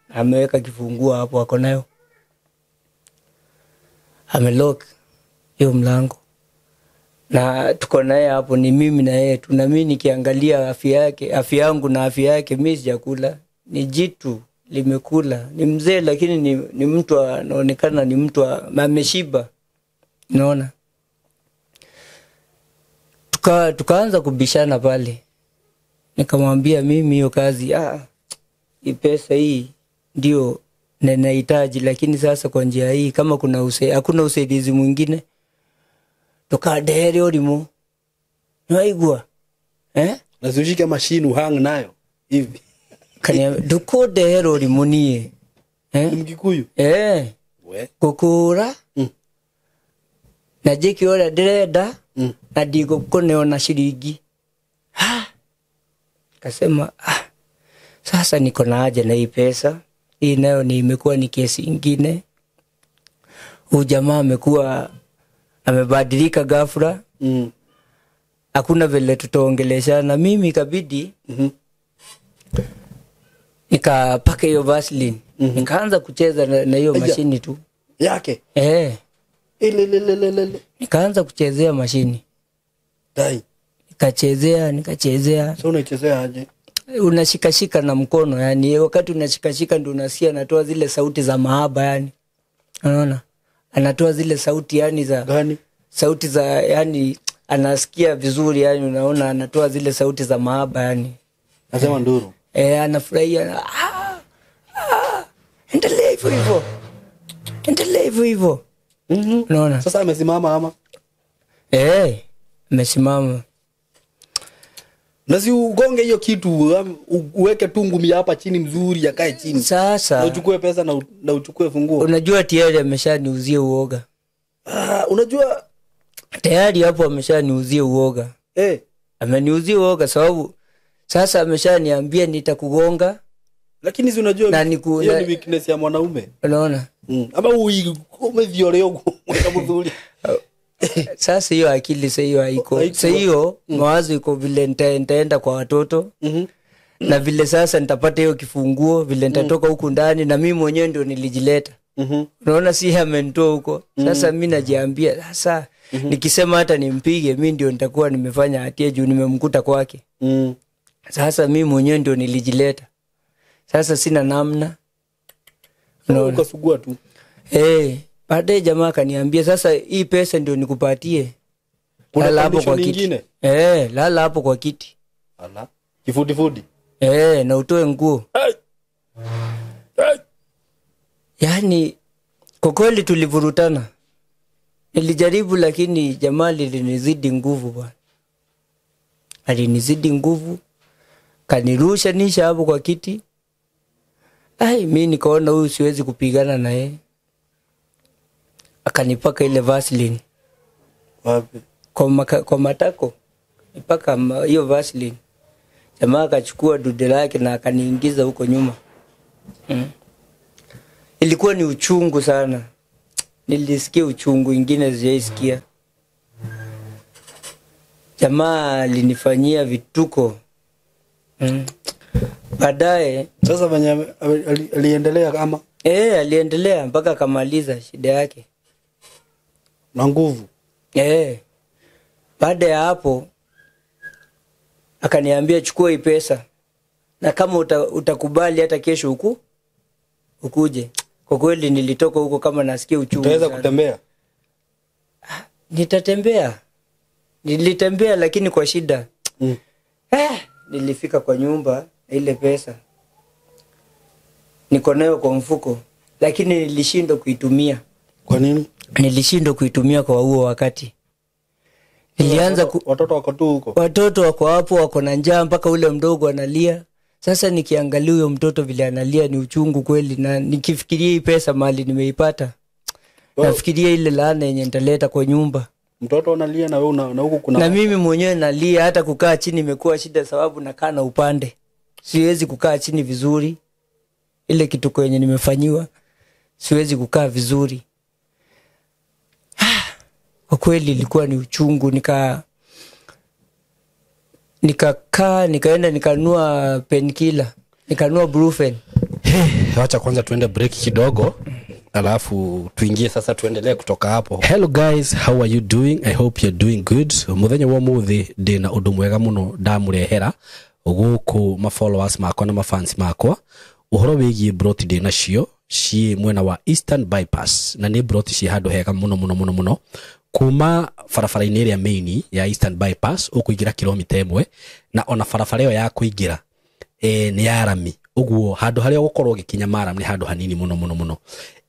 ameweka kifunguo hapo ako nayo. Amelock hiyo mlango. Na tuko naye hapo, ni mimi na yeye tu. Na mimi nikiangalia afya yake, afya yangu na afya yake, mimi sijakula. Ni jitu limekula. Ni mzee lakini ni mtu anaonekana ni mtu ameshiba. Unaona? Tukaanza kubishana pale. Nikamwambia mimi hiyo kazi, hii pesa hii ndio ninahitaji, lakini sasa kwa njia hii kama kuna hakuna usaidizi mwingine. Tukadere olimo. Naigwa. Na ushike mashine uhang nayo hivi. Kania dukodere olimo nie. Mkikuyu. We. Gukura. Na jeki ora direnda na ndigo kuneona shilingi. Kasema sasa niko na haja na hii pesa. Hii nayo ni imekuwa ni kesi ingine. Huyu jamaa amekuwa amebadilika ghafla. Hakuna vile tutaongeleshana. Mimi ikabidi nikapaka hiyo Vaseline. Nikaanza kucheza na hiyo mashini tu yake. Ile. Nikaanza kuchezea mashini. Dai. Nikachezea. So unachezea aje? Unashikashika na mkono yani, wakati unashikashika ndio unasikia anatoa zile sauti za mahaba yani. Unaona? Anatoa zile sauti yani za gani? Sauti za yani anasikia vizuri yani, unaona anatoa zile sauti za mahaba yani. Anasema nduru. Anafurahia. Endelea hivyo hivyo. Endelea hivyo hivyo. Unaona? Sasa amesimama ama? Amesimama. Na si ugonge hiyo kitu, uweke tu ngumi hapa chini mzuri yakae chini. Sasa na uchukue pesa na uchukue funguo. Unajua tayari ameshaniuzia uoga. Unajua tayari hapo ameshaniuzia uoga. Ameniuzia uoga sababu sasa ameshaniambia nitakugonga. Lakini si unajua hiyo ni weakness ya mwanaume. Unaona? Ama umeviolea huko mzuri. Sasa hiyo akili sasa hiyo haiko. Sasa hiyo mawazo iko vile nitaenda kwa watoto. Na vile sasa nitapata hiyo kifunguo, vile nitatoka huku ndani na mimi mwenyewe ndio nilijileta. Unaona si amenitoa huko. Sasa mimi najiambia sasa nikisema hata nimpige mimi ndio nitakuwa nimefanya hatia juu nimemkuta kwake. Sasa mimi mwenyewe ndio nilijileta. Sasa sina namna. Unaona ukasugua tu. Baadaye jamaa akaniambia sasa hii pesa ndio nikupatie. Kuna Lala hapo kwa kiti. nyingine? Lala hapo kwa kiti. Ala. Kifudifudi. Na utoe nguo. Yaani kwa kweli tulivurutana. Nilijaribu lakini jamaa alinizidi nguvu bwana. Alinizidi nguvu. Kanirusha nisha hapo kwa kiti. Ai, mimi nikaona huyu siwezi kupigana na yeye. Akanipaka ile Vaseline. Wapi? Kwa matako. Nipaka hiyo Vaseline. Jamaa akachukua dude lake na akaniingiza huko nyuma. Ilikuwa ni uchungu sana. Nilisikia uchungu ingine sijaisikia. Jamaa alinifanyia vituko. Baadaye sasa mwenye aliendelea kama aliendelea mpaka akamaliza shida yake. Na nguvu. Baada ya hapo akaniambia chukua hii pesa na kama utakubali hata kesho huku ukuje. Kwa kweli nilitoka huko kama nasikia uchungu. Utaweza kutembea? Nitatembea. Nilitembea lakini kwa shida. Nilifika kwa nyumba ile pesa niko nayo kwa mfuko, lakini nilishindwa kuitumia. Kwa nini? Nilishindwa kuitumia kwa huo wakati. Nilianza watoto wako tu huko. Watoto wako hapo, wako na njaa mpaka ule mdogo analia. Sasa nikiangalia huyo mtoto vile analia ni uchungu kweli, na nikifikiria hii pesa mali nimeipata. Nafikiria ile laana yenye nitaleta kwa nyumba. Mtoto analia na wewe na huko kuna na mimi mwenyewe nalia, hata kukaa chini imekuwa shida sababu nakaa na upande. Siwezi kukaa chini vizuri. Ile kitu kwenye nimefanyiwa siwezi kukaa vizuri. Kwa kweli ilikuwa ni uchungu. Nikakaa, nikaenda nikanunua painkiller, nikanunua Brufen. Acha kwanza tuende break kidogo, alafu tuingie sasa tuendelee kutoka hapo. Hello guys, how are you doing? I hope you're doing good. Muthenya wa muthi ndina undu mwega muno ndamurehera guku ma followers makwa na ma fans makwa. Uhoro wigie broti ndina cio ci mwena wa Eastern Bypass, na ni broti ci handu hega muno muno muno muno. Kuma barabara-inĩ ĩrĩa main ya Eastern Bypass ũkũingĩra kilomita 1, na ona barabara ĩyo ya kũingĩra nĩ ya rami. Ũguo handũ harĩa ũgũkorwo ũgĩkinya maram nĩ handũ hanini muno muno muno.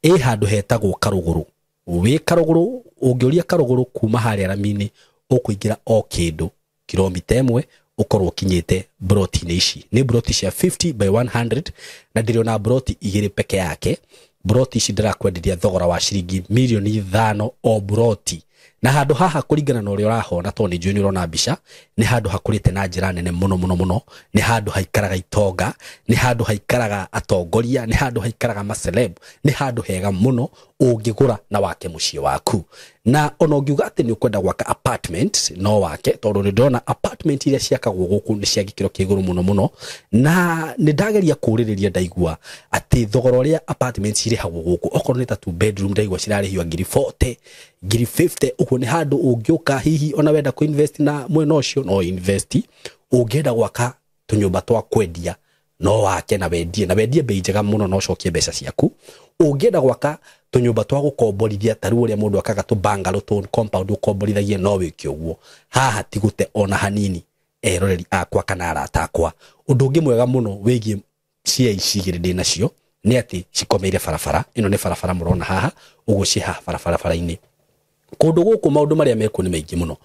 Handũ hetagwo Karũgũrũ. Wĩ Karũgũrũ, ũngĩũria Karũgũrũ kuma harĩa rami-inĩ ũkũingĩra o kĩndũ kilomita 1 ũkorwo ũkinyĩte broti-inĩ ici. Nĩ broti cia 50 by 100 na ndĩrĩ broti igĩrĩ peke yake. Broti ici ndĩrakwenderia thogora wa ciringi milioni 5 o broti. Na handũ haha kũringana na ũrĩa ũrahona, tondũ nĩ njũĩ nĩ ũrona mbica, nĩ handũ hakũrĩte na njĩra nene mũno mũno mũno. Nĩ handũ haikaraga itonga, nĩ handũ haikaraga atongoria, nĩ handũ haikaraga maceleb, nĩ handũ hega mũno ũngĩgũra na wake mũciĩ waku. Na ona ũngiuga atĩ nĩ ũkwenda gwaka apartment no wake, tondũ nĩ ndĩrona apartment iria ciakagwo gũkũ nĩ cia gĩkĩro kĩa igũrũ mũno mũno. Na nĩ ndageria kũũrĩrĩria ndaigua atĩ thogora ũrĩa apartment cirĩhagwo gũkũ, okorwo nĩ ta 2 bedroom ndaigua cirarĩhio ngiri 40, ngiri 50. Ũguo nĩ handũ ũngĩũka hihi ona wenda kũ-invest na mwena ũcio no invest. Ũngĩenda gwaka tũnyũmba twa kwendia no wake na wendie, na wendie bei njega mũno na ũcokie mbeca ciaku. Ũngĩenda gwaka tũnyũmba twa gũkomborithia ta rĩu ũrĩa mũndũ akaga tũ bungalow tũ compound ũkomborithagie no wĩke ũguo. Haha ti gũte ona hanini eroreri akwa kana arata akwa. Ũndũ ũngĩ mwega mũno wĩgiĩ cia ici igĩrĩ ndĩ nacio nĩ atĩ cikomeire barabara. Ĩno nĩ barabara mũrona haha, ũguo ciĩ haha barabara-inĩ. Kũndũ gũkũ maũndũ marĩa mekuo nĩ maingĩ mũno.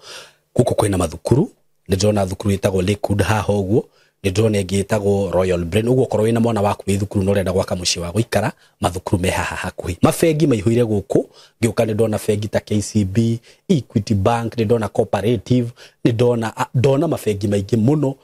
Gũkũ kwĩna mathukuru, nĩ ndĩrona thukuru ĩtagwo Lakewood haha ũguo, nĩ ndĩrona ĩngĩ ĩtagwo Royal Brain. Ũguo okorwo wĩna mwana waku wĩ thukuru na ũrenda gwaka mũciĩ wa gũikara, mathukuru me haha hakuhĩ. Mabengi maihũire gũkũ, ngĩũka nĩ ndona bengi ta KCB, Equity Bank, nĩ ndona Cooperative, nĩ ndona mabengi maingĩ mũno.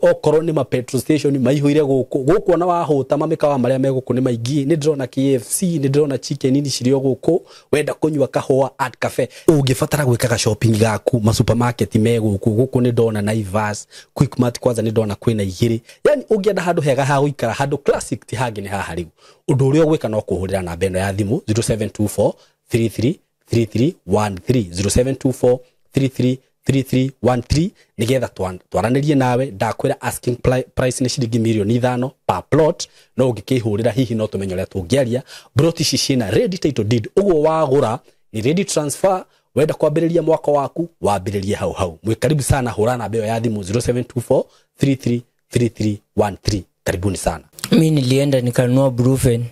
Okorwo nĩ ma petrol station maihũire gũkũ. Gũkũ ona wahũta mamĩkawa marĩa me gũkũ nĩ maingĩ. Nĩ ndĩrona KFC, nĩ ndĩrona chicken ini cirĩ o gũkũ. Wenda kũnyua kahũa at cafe, ũngĩbatara gwĩkaga shopping gaku, ma supermarket me gũkũ. Gũkũ nĩ ndona Naivas, Quickmart kwanza nĩ ndona kwĩna igĩrĩ. Yani ũngĩenda handũ hega ha gũikara, handũ classic ti hangĩ nĩ haha rĩu. Ũndũ ũrĩa ũgwĩka no kũhũrĩra namba ĩno ya thimũ 0724 33 3313, 0724 33 3313, nigetha twaranĩrie nawe. Ndakwĩra asking price nĩ ciringi milioni 5 per plot, no ũngĩkĩhũrĩra hihi no tũmenye ũrĩa tũngĩaria. Broti ici ciĩna ready title deed, ũguo wagũra ni ready transfer. Wenda kwambĩrĩria mwaka waku wambĩrĩrie hau hau. Mwĩ karibu sana, hũra namba ĩyo ya thimũ 0724 33 3313. Karibuni sana. Mimi nilienda nikanunua Brufen.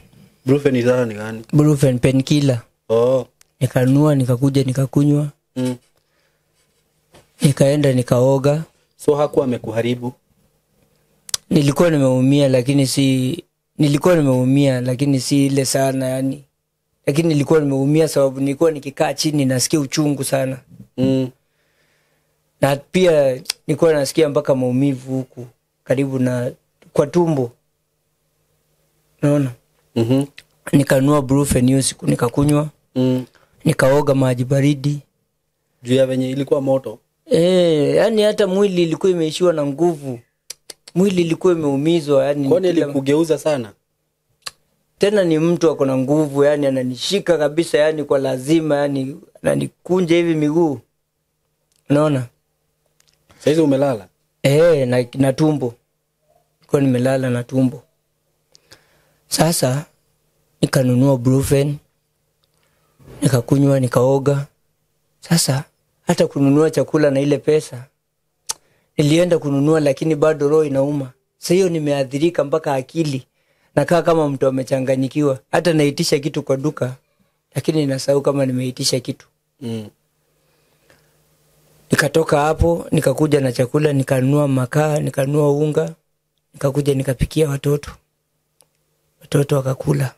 Brufen ni gani? Brufen painkiller. Oh. Nikanunua, nikakuja nikakunywa. Nikaenda nikaoga. So hakuwa amekuharibu? Nilikuwa nimeumia lakini si ile sana yani. Lakini nilikuwa nimeumia sababu nilikuwa nikikaa chini nasikia uchungu sana. Na pia nilikuwa nasikia mpaka maumivu huku karibu na kwa tumbo. Unaona? Nikanunua Brufen hiyo siku nikakunywa. Nikaoga maji baridi. Juu ya venye ilikuwa moto. Yani hata mwili ilikuwa imeishiwa na nguvu. Mwili ilikuwa imeumizwa yani. Kwani ilikugeuza sana? Tena ni mtu ako na nguvu yani, ananishika kabisa yani kwa lazima yani, ananikunja hivi miguu. Unaona? Sasa umelala? Na tumbo. Nilikuwa nimelala na tumbo. Sasa nikanunua Brufen, nikakunywa, nikaoga. Sasa hata kununua chakula na ile pesa nilienda kununua, lakini bado roho inauma. Sasa hiyo nimeathirika mpaka akili. Nakaa kama mtu amechanganyikiwa. Hata naitisha kitu kwa duka, lakini nasahau kama nimeitisha kitu. Nikatoka hapo, nikakuja na chakula, nikanunua makaa, nikanunua unga, nikakuja nikapikia watoto. Watoto wakakula.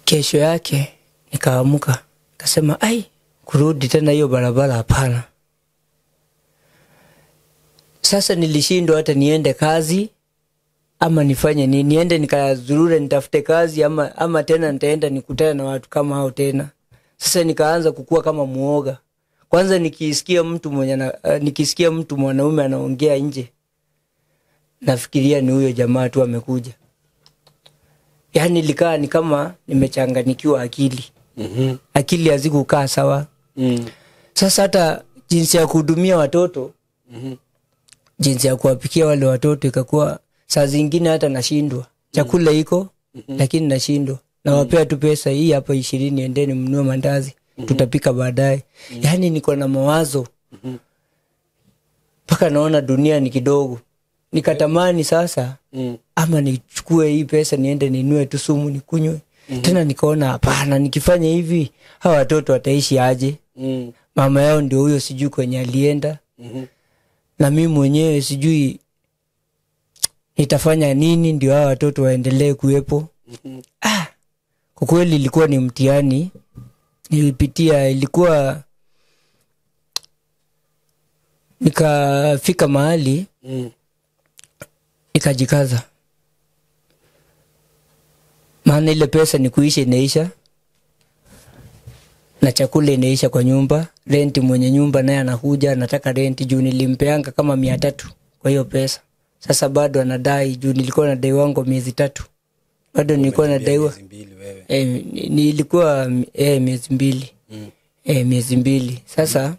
Kesho yake nikaamuka, nikasema ai, kurudi tena hiyo barabara hapana. Sasa nilishindwa hata niende kazi ama nifanye nini, niende nikazurure nitafute kazi ama tena nitaenda nikutane na watu kama hao tena. Sasa nikaanza kukua kama muoga. Kwanza nikisikia mtu mwenye nikisikia mtu mwanaume anaongea nje, nafikiria ni huyo jamaa tu amekuja. Yaani nilikaa ni kama nimechanganyikiwa akili. Akili hazikukaa sawa. Sasa hata jinsi ya kuhudumia watoto, jinsi ya kuwapikia wale watoto ikakuwa saa zingine hata nashindwa. Chakula iko lakini nashindwa. Nawapea tu pesa hii hapa 20, endeni mnunue mandazi, tutapika baadaye. Yaani niko na mawazo. Paka naona dunia ni kidogo. Nikatamani sasa ama nichukue hii pesa niende ninunue tu sumu nikunywe. Tena nikaona hapana, nikifanya hivi hawa watoto wataishi aje? Mama yao ndio huyo sijui kwenye alienda. Na mimi mwenyewe sijui nitafanya nini ndio hawa watoto waendelee kuwepo. Kwa kweli ilikuwa ni mtihani nilipitia. Ilikuwa nikafika mahali nikajikaza. Maana ile pesa ni kuisha inaisha, na chakula inaisha kwa nyumba. Renti, mwenye nyumba naye anakuja anataka renti juu nilimpeanga kama 300 kwa hiyo pesa. Sasa bado anadai juu nilikuwa nadai wangu miezi 3. Bado nilikuwa nadaiwa. Nilikuwa miezi 2. Miezi 2. Sasa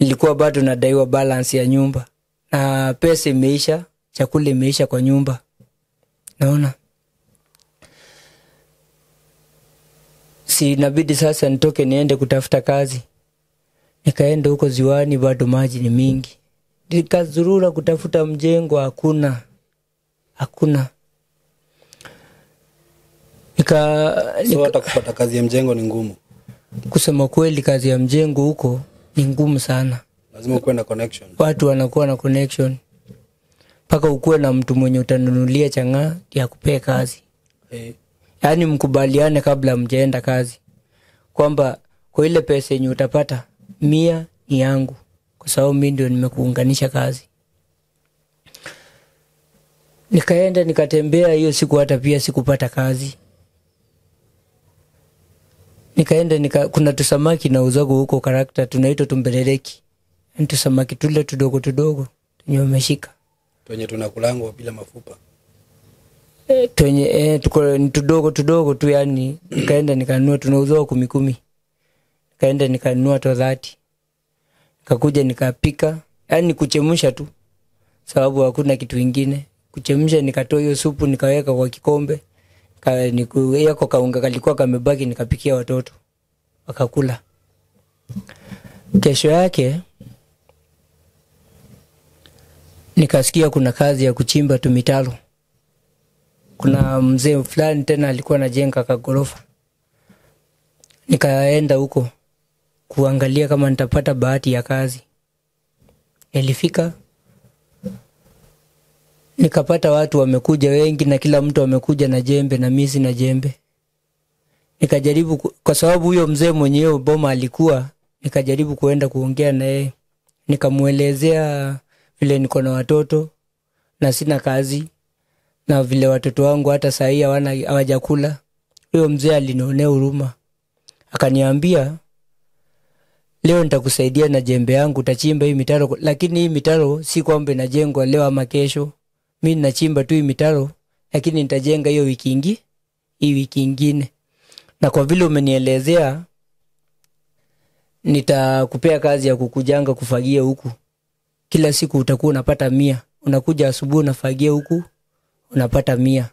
nilikuwa bado nadaiwa balance ya nyumba. Na pesa imeisha, chakula imeisha kwa nyumba. Naona. Si inabidi sasa nitoke niende kutafuta kazi. Nikaenda huko ziwani, bado maji ni mingi. Nikazurura kutafuta mjengo, hakuna. Hakuna. So hata kupata kazi ya mjengo ni ngumu. Kusema kweli kazi ya mjengo huko ni ngumu sana. Lazima ukuwe na connection. Watu wanakuwa na connection. Paka ukuwe na mtu mwenye utanunulia chang'aa ya kupea kazi. Yaani mkubaliane kabla mjaenda kazi kwamba kwa ile pesa yenye utapata 100 ni yangu, kwa sababu mimi ndio nimekuunganisha kazi. Nikaenda nikatembea hiyo siku, hata pia sikupata kazi. Nikaenda kuna tusamaki na uzago huko karakta tunaitwa tumbeleleki. Ni tusamaki tule tudogo tudogo tunye umeshika. Twenye tunakulangwa bila mafupa. Twenye tuko ni tudogo tudogo tu yani. Nikaenda nikanunua, tunauzwa 10-10. Nikaenda nikanunua to 30. Nikakuja nikapika, yani kuchemsha tu. Sababu hakuna kitu kingine. Kuchemsha, nikatoa hiyo supu nikaweka kwa kikombe. Nikuweka kaunga kalikuwa kamebaki, nikapikia watoto. Wakakula. Kesho yake nikasikia kuna kazi ya kuchimba tumitalo. Kuna mzee fulani tena alikuwa anajenga kagorofa. Nikaenda huko kuangalia kama nitapata bahati ya kazi. Nilifika nikapata watu wamekuja wengi na kila mtu amekuja na jembe na mimi sina jembe. Nikajaribu kwa sababu huyo mzee mwenyewe boma alikuwa, nikajaribu kuenda kuongea na yeye. Nikamuelezea vile niko na watoto na sina kazi na vile watoto wangu hata saa hii hawajakula. Huyo mzee alinionea huruma. Akaniambia leo nitakusaidia na jembe yangu, utachimba hii mitaro, lakini hii mitaro si kwamba inajengwa leo ama kesho. Mimi ninachimba tu hii mitaro, lakini nitajenga hiyo wiki hii wiki nyingine. Na kwa vile umenielezea, nitakupea kazi ya kukujanga kufagia huku. Kila siku utakuwa unapata 100. Unakuja asubuhi unafagia huku, unapata 100.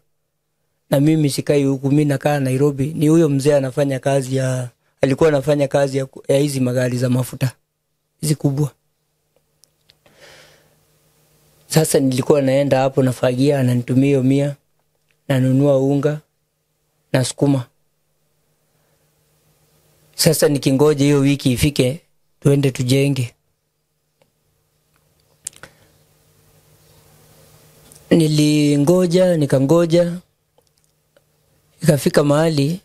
Na mimi sikai huku, mimi nakaa Nairobi. Ni huyo mzee anafanya kazi ya, alikuwa anafanya kazi ya hizi magari za mafuta hizi kubwa. Sasa nilikuwa naenda hapo nafagia, ananitumia hiyo 100, nanunua unga na sukuma. Sasa nikingoja hiyo wiki ifike tuende tujenge. Nilingoja, nikangoja, ikafika mahali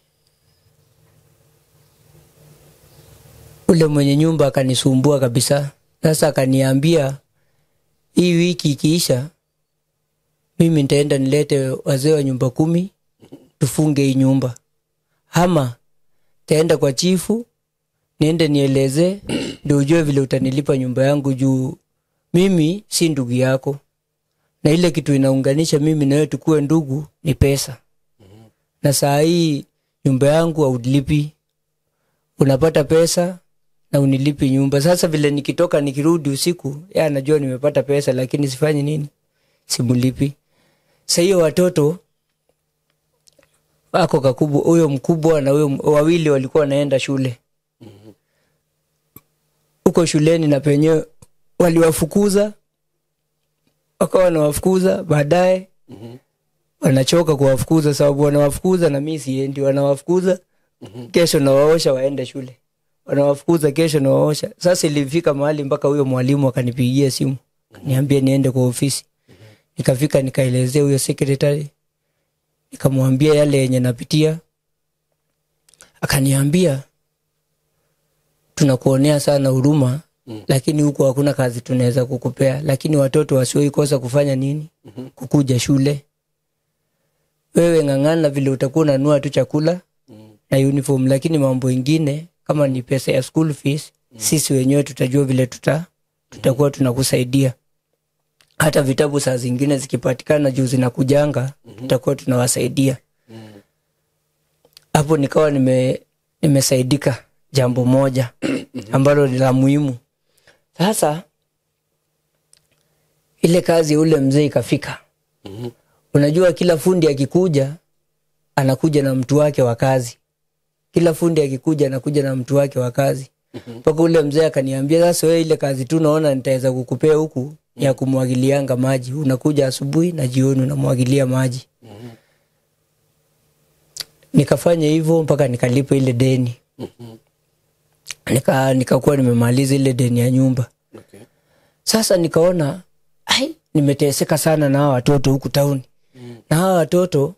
ule mwenye nyumba akanisumbua kabisa. Sasa akaniambia hii wiki ikiisha mimi nitaenda nilete wazee wa nyumba 10 tufunge hii nyumba. Ama taenda kwa chifu niende nieleze ndio ujue vile utanilipa nyumba yangu, juu mimi si ndugu yako. Na ile kitu inaunganisha mimi na wewe tukue ndugu ni pesa. Na saa hii nyumba yangu haunilipi. Unapata pesa na unilipi nyumba. Sasa vile nikitoka nikirudi usiku, yeye anajua nimepata pesa lakini sifanyi nini? Simulipi. Sasa hiyo watoto wako kakubwa, huyo mkubwa na huyo wawili walikuwa wanaenda shule. Huko shuleni na penyewe waliwafukuza. Wakawa wanawafukuza, baadaye wanachoka kuwafukuza sababu wanawafukuza na mimi siendi, wanawafukuza kesho na waosha waende shule. Wanawafukuza kesho na waosha. Sasa ilifika mahali mpaka huyo mwalimu akanipigia simu, akaniambia niende kwa ofisi. Nikafika nikaelezea huyo secretary, nikamwambia yale yenye napitia. Akaniambia tunakuonea sana huruma, lakini huko hakuna kazi tunaweza kukupea, lakini watoto wasiwe kosa kufanya nini? Kukuja shule. Wewe ngangana vile utakuwa unanunua tu chakula na uniform, lakini mambo mengine kama ni pesa ya school fees, sisi wenyewe tutajua vile tutakuwa tunakusaidia. Hata vitabu saa zingine zikipatikana juu zinakujanga, tutakuwa tunawasaidia. Hapo nikawa nimesaidika jambo moja ambalo ni la muhimu. Sasa ile kazi ule mzee ikafika. Unajua kila fundi akikuja anakuja na mtu wake wa kazi. Kila fundi akikuja anakuja na mtu wake wa kazi. Mpaka ule mzee akaniambia sasa wewe ile kazi tu naona nitaweza kukupea huku ya kumwagilianga maji. Unakuja asubuhi na jioni unamwagilia maji. Nikafanya hivyo mpaka nikalipa ile deni. Nikakuwa nimemaliza ile deni ya nyumba. Okay. Sasa nikaona ai, nimeteseka sana na hawa watoto huku town. Na hawa watoto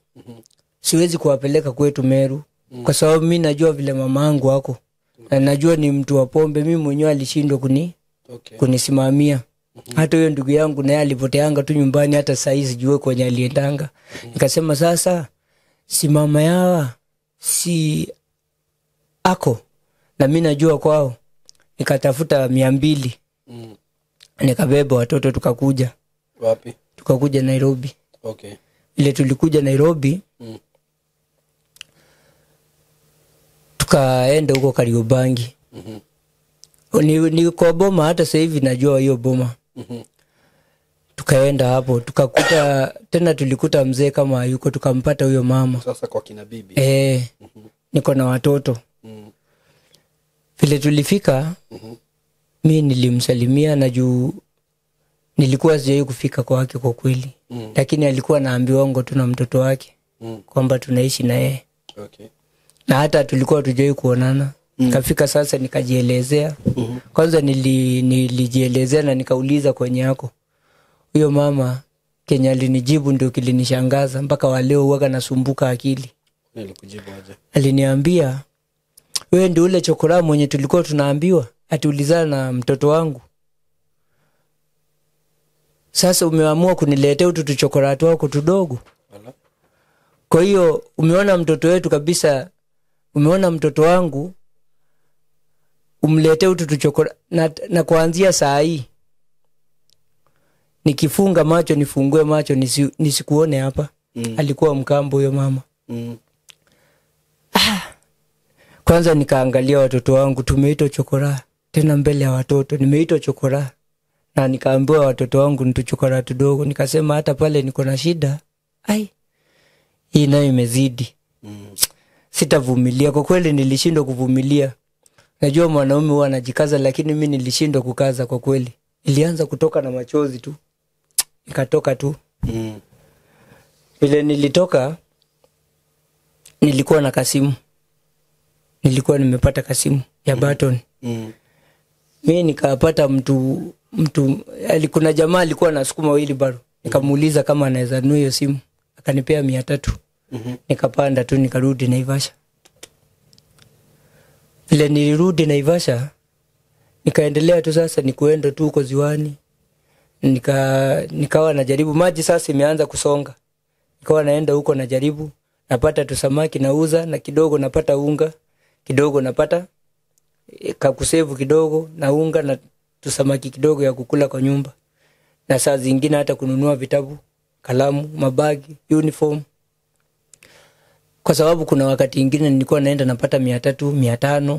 siwezi kuwapeleka kwetu Meru kwa sababu mimi najua vile mamangu wako. Na najua ni mtu wa pombe, mimi mwenyewe alishindwa kunisimamia. Hata huyo ndugu yangu naye alipoteanga tu nyumbani, hata saa hizi sijui kwenye aliendanga. Nikasema sasa si mama yawa si ako na mimi najua kwao. Nikatafuta 200. Nikabeba watoto tukakuja. Wapi? Tukakuja Nairobi. Okay. Ile tulikuja Nairobi, tukaenda huko Kariobangi. Ni kwa boma, hata sasa hivi najua hiyo boma. Tukaenda hapo tukakuta tena, tulikuta mzee kama yuko, tukampata huyo mama. Sasa kwa kina bibi. Niko na watoto. Vile tulifika, mimi nilimsalimia na juu nilikuwa sijawahi kufika kwake kwa kweli. Lakini alikuwa anaambiwa ngo tu na mtoto wake kwamba tunaishi na yeye. Okay. Na hata tulikuwa tujai kuonana. Kafika sasa nikajielezea. Kwanza nilijielezea na nikauliza kwenye yako. Huyo mama Kenya alinijibu ndio kilinishangaza mpaka wa leo huwaga nasumbuka akili. Nilikujibu aje? Aliniambia, wewe ndio ule chokora mwenye tulikuwa tunaambiwa atiulizana na mtoto wangu. Sasa umeamua kuniletea utu tuchokora wako tudogo. Kwa hiyo umeona mtoto wetu kabisa, umeona mtoto wangu umletee utu tuchokora na kuanzia saa hii nikifunga macho nifungue macho nisikuone hapa. Alikuwa mkambo huyo mama. Kwanza nikaangalia watoto wangu, tumeitwa chokora tena mbele ya watoto, nimeitwa chokora na nikaambiwa watoto wangu ni tuchokora tudogo. Nikasema hata pale niko na shida, ai hii nayo imezidi. Sitavumilia. Kwa kweli nilishindwa kuvumilia. Najua mwanaume huwa anajikaza, lakini mimi nilishindwa kukaza kwa kweli. Nilianza kutoka na machozi tu. Nikatoka tu. Vile nilitoka nilikuwa na kasimu. Nilikuwa nimepata kasimu ya button. Mimi nikapata mtu kuna jamaa alikuwa anasukuma wheelbarrow. Nikamuuliza kama anaweza nunua hiyo simu. Akanipea 300. Nikapanda tu nikarudi Naivasha. Vile nilirudi Naivasha nikaendelea tu sasa nikuenda tu huko ziwani. Nikawa najaribu maji sasa imeanza kusonga. Nikawa naenda huko najaribu, napata tu samaki nauza, na kidogo napata unga, kidogo napata kakusevu kidogo na unga na tusamaki kidogo ya kukula kwa nyumba. Na saa zingine hata kununua vitabu, kalamu, mabagi, uniform. Kwa sababu kuna wakati ingine nilikuwa naenda napata 300, 500,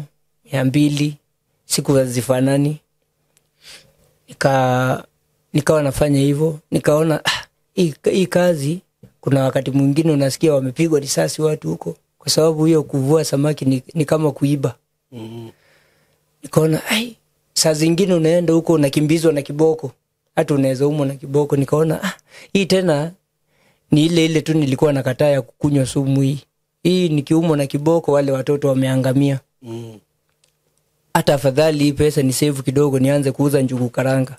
200, siku hazifanani. Nikawa nafanya hivyo, nikaona hii kazi kuna wakati mwingine unasikia wamepigwa risasi watu huko, kwa sababu hiyo kuvua samaki ni kama kuiba. Nikaona saa zingine unaenda huko unakimbizwa na kiboko, hata unaweza umwa na kiboko. Nikaona hii tena ni ile ile tu nilikuwa nakataa ya kukunywa sumu hii. Hii nikiumwa na kiboko wale watoto wameangamia. Hata afadhali hii pesa ni save kidogo nianze kuuza njugu karanga.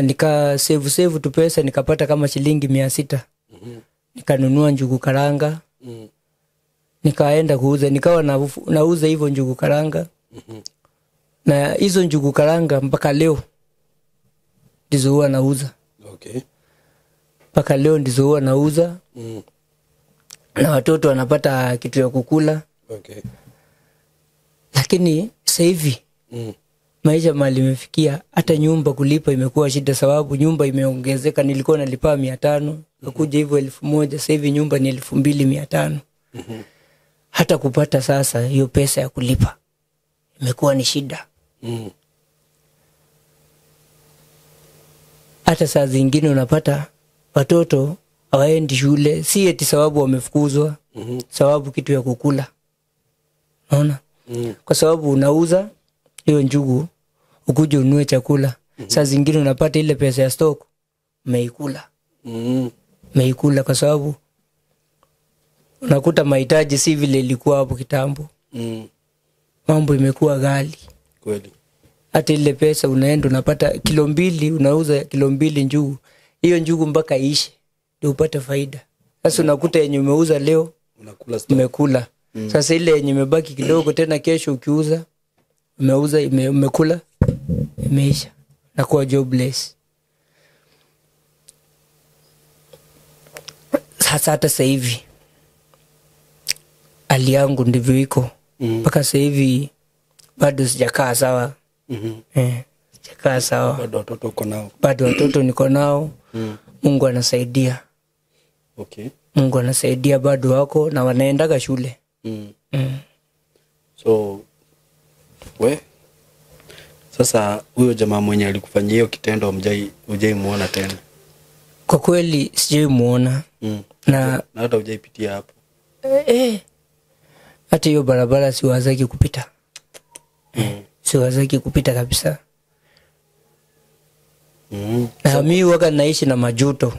Nika save tu pesa nikapata kama shilingi 600. Nikanunua njugu karanga. Nikaenda kuuza, nikawa nauza hivyo njugu karanga. Na hizo njugu karanga mpaka leo ndizo huwa nauza. Okay. Mpaka leo ndizo huwa nauza. Na watoto wanapata kitu ya kukula. Okay. Lakini sasa hivi maisha mali imefikia hata nyumba kulipa imekuwa shida, sababu nyumba imeongezeka. Nilikuwa nalipa 500, nakuja hivyo 1000, sasa hivi nyumba ni 2500. Hata kupata sasa hiyo pesa ya kulipa imekuwa ni shida. Hata saa zingine unapata watoto hawaendi shule, si eti sababu wamefukuzwa, sababu kitu ya kukula. Unaona? Kwa sababu unauza hiyo njugu ukuje ununue chakula. Saa zingine unapata ile pesa ya stock umeikula. Umeikula kwa sababu unakuta mahitaji si vile ilikuwa hapo kitambo. Mambo imekuwa ghali. Kweli. Hata ile pesa unaenda unapata kilo 2, unauza kilo 2 njugu. Hiyo njugu mpaka iishe ndio upate faida. Sasa unakuta yenye umeuza leo unakula stock. Umekula. Sasa ile yenye imebaki kidogo tena kesho ukiuza umeuza umekula imeisha. Na kuwa jobless. Sasa hata sasa hivi hali yangu ndivyo iko. Mpaka sasa hivi bado sijakaa sawa. Sijakaa sawa. Bado watoto uko nao. Bado watoto niko nao. Mungu anasaidia. Okay. Mungu anasaidia, bado wako na wanaendaga shule. So we sasa huyo jamaa mwenye alikufanyia hiyo kitendo hujai muona tena? Kwa kweli sijai muona. Na hata hujaipitia hapo. Hata hiyo barabara siwazaki kupita. Siwazaki kupita kabisa. Na mimi huwa naishi na majuto.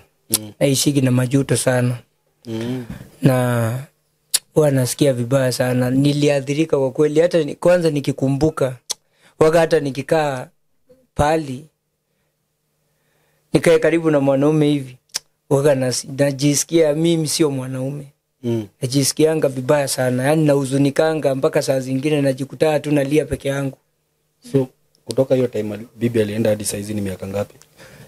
Naishiki na majuto sana. Na Huwa nasikia vibaya sana. Niliathirika kwa kweli, hata kwanza nikikumbuka waka, hata nikikaa pali nikae karibu na mwanaume hivi, waka najisikia mimi sio mwanaume. Najisikianga vibaya sana, yani nahuzunikanga mpaka saa zingine najikutaa tu nalia peke yangu. So kutoka hiyo time bibi alienda hadi saa hizi ni miaka ngapi?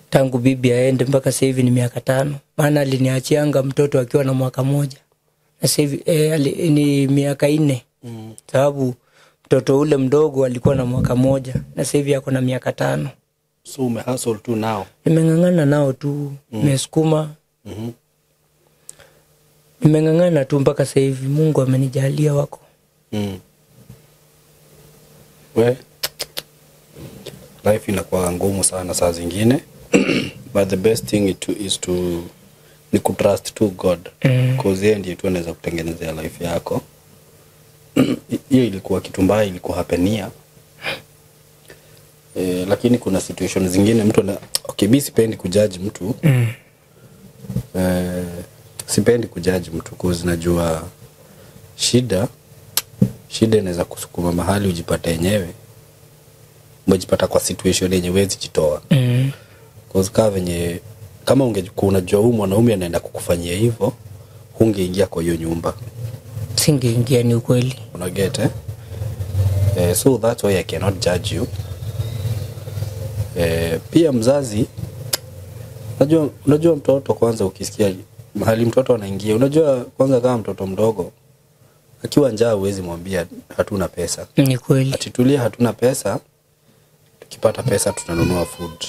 Tangu bibi aende mpaka sasa hivi ni miaka 5. Maana aliniachianga mtoto akiwa na mwaka 1. Na sasa hivi ni miaka 4. Sababu mtoto ule mdogo alikuwa na mwaka 1 na sasa hivi ako na miaka 5. So umehustle tu nao? Nimeng'ang'ana nao tu, nimesukuma. Nimeng'ang'ana tu mpaka sasa hivi, Mungu amenijalia wako. We, life inakuwa ngumu sana saa zingine. But the best thing is to ni kutrust to God. Cause yeye ndiye tu anaweza kutengenezea life yako. Hiyo ilikuwa kitu mbaya ilikuwa happenia. Lakini kuna situation zingine mtu ana, okay, mimi sipendi kujudge mtu. Sipendi kujudge mtu cause najua shida inaweza kusukuma mahali ujipate yenyewe. Umejipata kwa situation yenye huwezi jitoa. Cause kama venye kama ungekuwa unajua huyu mwanaume anaenda kukufanyia hivyo, hungeingia kwa hiyo nyumba. Singeingia, ni ukweli. Una get eh? So that's why I cannot judge you. Pia mzazi, unajua mtoto kwanza, ukisikia mahali mtoto anaingia, unajua kwanza kama mtoto mdogo akiwa njaa huwezi mwambia hatuna pesa. Ni kweli. Atitulia hatuna pesa, tukipata pesa tutanunua food.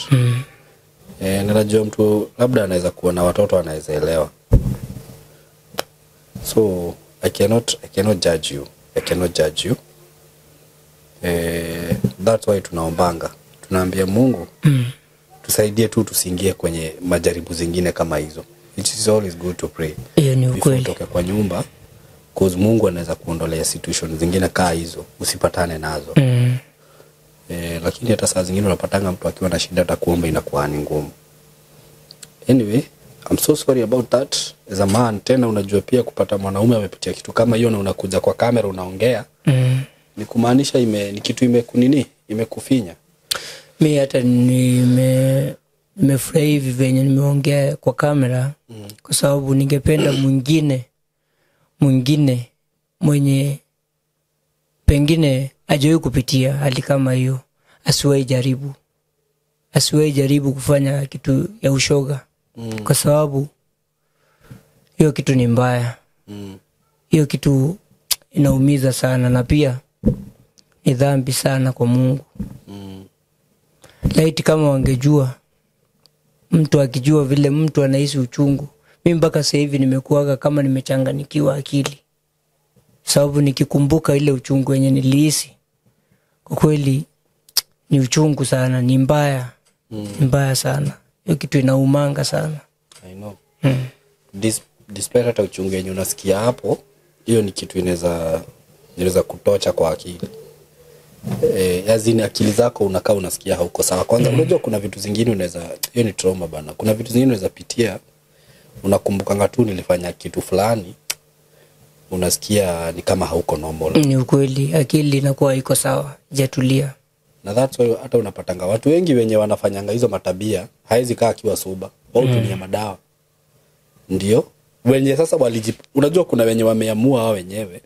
Na najua mtu labda anaweza kuwa na watoto anaweza elewa. So I cannot judge you. I cannot judge you. That's why tunaombanga. Tunaambia Mungu tusaidie tu tusiingie kwenye majaribu zingine kama hizo. It is always good to pray. Hiyo ni ukweli. Utoke kwa nyumba, cause Mungu anaweza kuondolea situation zingine kaa hizo, usipatane nazo. Lakini hata saa zingine unapatanga mtu akiwa na shida hata kuomba inakuwa ni ngumu. Anyway, I'm so sorry about that. As a man, tena unajua pia kupata mwanaume amepitia kitu kama hiyo na unakuja kwa kamera unaongea. Ni kumaanisha ni kitu imekunini, imekufinya. Mimi hata nimefurahi hivi venye nimeongea kwa kamera, kwa sababu ningependa mwingine mwenye pengine hajawahi kupitia hali kama hiyo asiwahi jaribu kufanya kitu ya ushoga. Kwa sababu hiyo kitu ni mbaya. Hiyo kitu inaumiza sana na pia ni dhambi sana kwa Mungu. Laiti kama wangejua, mtu akijua vile mtu anahisi uchungu. Mimi mpaka sasa hivi nimekuaga kama nimechanganyikiwa akili. Sababu nikikumbuka ile uchungu yenye nilihisi, kwa kweli ni uchungu sana, ni mbaya. Mbaya sana. Hiyo kitu inaumanga sana. I know. Despite hata uchungu yenye unasikia hapo, hiyo ni kitu inaweza kutocha kwa akili. Yazini akili zako unakaa unasikia hauko sawa. Kwanza unajua kuna vitu zingine unaweza, hiyo ni trauma bana. Kuna vitu zingine unaweza pitia, unakumbukanga tu nilifanya kitu fulani, unasikia ni kama hauko normal. Ni ukweli, akili inakuwa iko sawa, jatulia. Na that's why hata unapatanga watu wengi wenye wanafanyanga hizo matabia, haezi kaa akiwa sober, wao hutumia madawa. Ndio wenye sasa unajua kuna wenye wameamua wao wenyewe.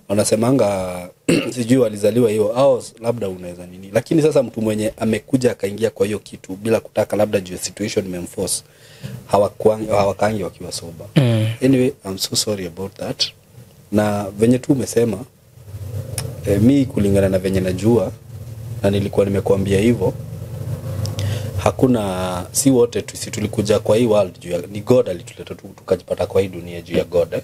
Wanasemanga sijui walizaliwa hiyo au labda unaweza nini. Lakini sasa mtu mwenye amekuja akaingia kwa hiyo kitu bila kutaka, labda juu situation imemforce, hawakangi wakiwa sober. Anyway, I'm so sorry about that. Na venye tu umesema, mi kulingana na venye najua na nilikuwa nimekuambia hivyo, hakuna, si wote tu, si tulikuja kwa hii world juu ya, ni God alituleta tukajipata kwa hii dunia juu ya God.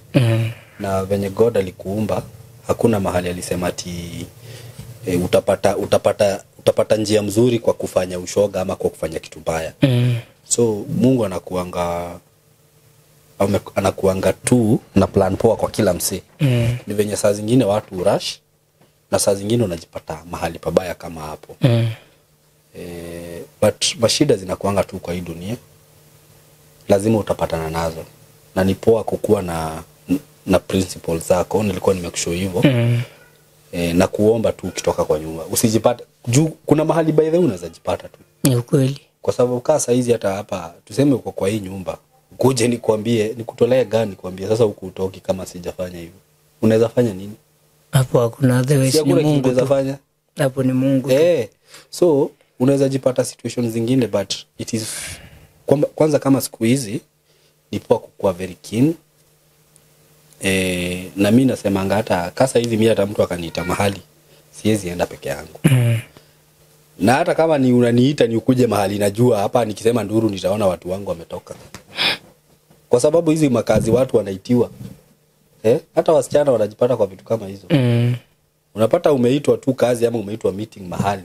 Na venye God alikuumba, hakuna mahali alisema ati utapata njia mzuri kwa kufanya ushoga ama kwa kufanya kitu mbaya. So Mungu anakuanga tu na plan poa kwa kila msee. Ni venye saa zingine watu rush na saa zingine unajipata mahali pabaya kama hapo. But mashida zinakuanga tu kwa hii dunia, lazima utapatana nazo. Na ni poa kukuwa na na principles zako. Nilikuwa nimekushow hivyo. Na kuomba tu ukitoka kwa nyumba usijipate juu kuna mahali by the way unaweza jipata tu. Ni ukweli. Kwa sababu kaa saa hizi hata hapa tuseme uko kwa hii nyumba, ukuje nikwambie nikutolee gani, nikwambie sasa huku utoki kama sijafanya hivyo. Unaweza fanya nini? Hapo hakuna otherwise, Si ni hakuna kitu Mungu unaweza tu. fanya. Hapo ni Mungu tu. So unaweza jipata situation zingine, but it is kwanza kama siku hizi ni poa kukuwa very keen. Na mi nasemanga hata kasa hizi mi hata mtu akaniita mahali siwezi enda peke yangu. Na hata kama ni unaniita ni ukuje mahali najua hapa nikisema nduru nitaona watu wangu wametoka. Kwa sababu hizi makazi watu wanaitiwa. Hata wasichana wanajipata kwa vitu kama hizo. Unapata umeitwa tu kazi ama umeitwa meeting mahali.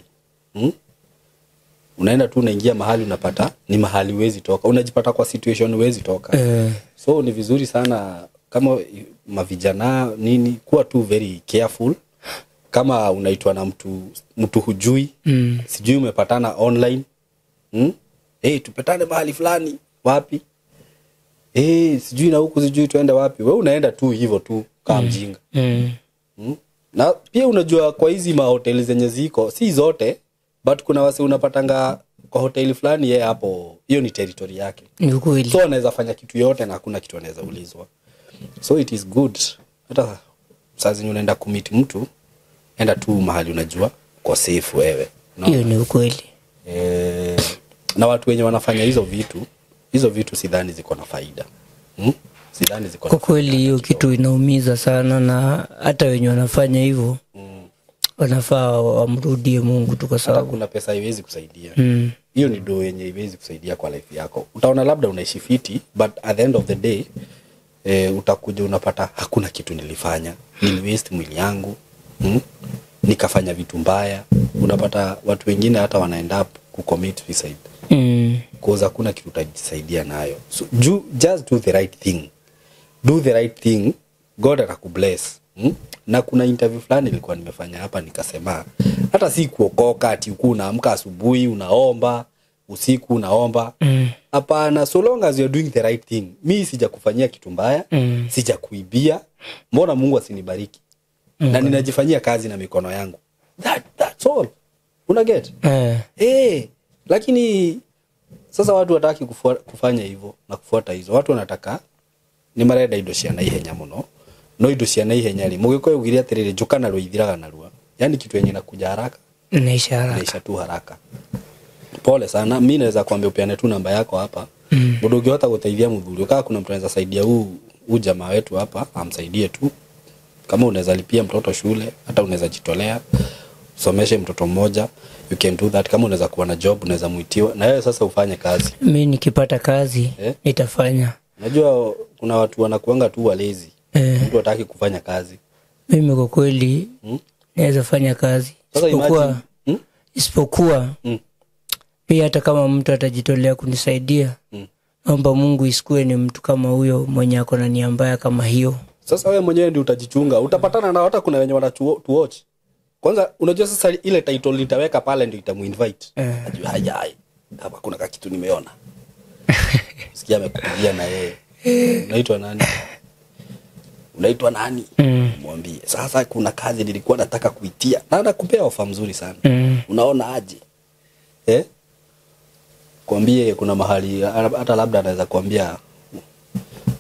Unaenda tu unaingia mahali unapata ni mahali huwezi toka. Unajipata kwa situation huwezi toka. So ni vizuri sana kama mavijana nini kuwa tu very careful. Kama unaitwa na mtu hujui, sijui umepatana online. Hey, tupatane mahali fulani, wapi? Sijui na huku sijui tuende wapi. Wewe unaenda tu hivyo tu kama mjinga. Na pia unajua kwa hizi mahoteli zenye ziko, si zote, but kuna wase unapatanga kwa hoteli fulani yeye hapo, hiyo ni territory yake. Ni ukweli. So anaweza fanya kitu yote na hakuna kitu anaweza ulizwa. So it is good. Hata saa zenye unaenda kumeet mtu, enda tu mahali unajua kwa safe wewe. No? Hiyo ni ukweli. Na watu wenye wanafanya hizo vitu sidhani ziko na faida. Sidhani ziko na Kwa kweli hiyo kitu inaumiza sana, na hata wenye wanafanya hivyo wanafaa wamrudie Mungu tu, kwa Hata sababu kuna pesa haiwezi kusaidia. Hiyo ni do yenye haiwezi kusaidia kwa life yako. Utaona labda unaishi fiti, but at the end of the day utakuja unapata hakuna kitu nilifanya. Niliwaste mwili yangu. Nikafanya vitu mbaya. Unapata watu wengine hata wana end up kucommit suicide. Cause hakuna kitu utajisaidia nayo. So just do the right thing. Do the right thing, God atakubless. Na kuna interview fulani nilikuwa nimefanya hapa nikasema hata si kuokoka ati uku unaamka asubuhi unaomba, usiku unaomba. Hapana, so long as you're doing the right thing. Mi sijakufanyia kitu mbaya, sijakuibia. Mbona Mungu asinibariki? Na ninajifanyia kazi na mikono yangu. That's all. Una get? Lakini sasa watu wataki kufanya hivyo na kufuata hizo. Watu wanataka ni marenda indo cia naihenya muno. No indo cia naihenya ri mugikuyu ugire atiriri njuka narua ithiraga narua. Yaani kitu yenye inakuja haraka Inaisha haraka. Inaisha tu haraka. Pole sana, mimi naweza kuambia upeane tu namba yako hapa. Mundu ungihota guteithia muthuri, kama kuna mtu anaweza saidia huu jamaa wetu hapa, amsaidie tu. Kama unaweza lipia mtoto shule, hata unaweza jitolea usomeshe mtoto mmoja, you can do that. Kama unaweza kuwa na job, unaweza muitiwa na wewe sasa ufanye kazi. Mimi nikipata kazi nitafanya. Unajua kuna watu wanakuanga tu walezi. Mtu hataki kufanya kazi. Mimi kwa kweli naweza fanya kazi. Sasa imagine, Isipokuwa pia hata kama mtu atajitolea kunisaidia, naomba Mungu isikue ni mtu kama huyo mwenye ako na nia mbaya kama hiyo. Sasa wewe mwenyewe ndio utajichunga. Utapatana na hata kuna wenye wana to watch. Kwanza unajua sasa ile title nitaweka pale ndio itamuinvite. Ajue hajai. Hapa kuna kitu nimeona. Sikia amekupigia na yeye. Unaitwa nani? Unaitwa nani? Mwambie. Sasa kuna kazi nilikuwa nataka kuitia. Na nakupea ofa mzuri sana. Unaona aje? Kwambie kuna mahali hata labda anaweza kuambia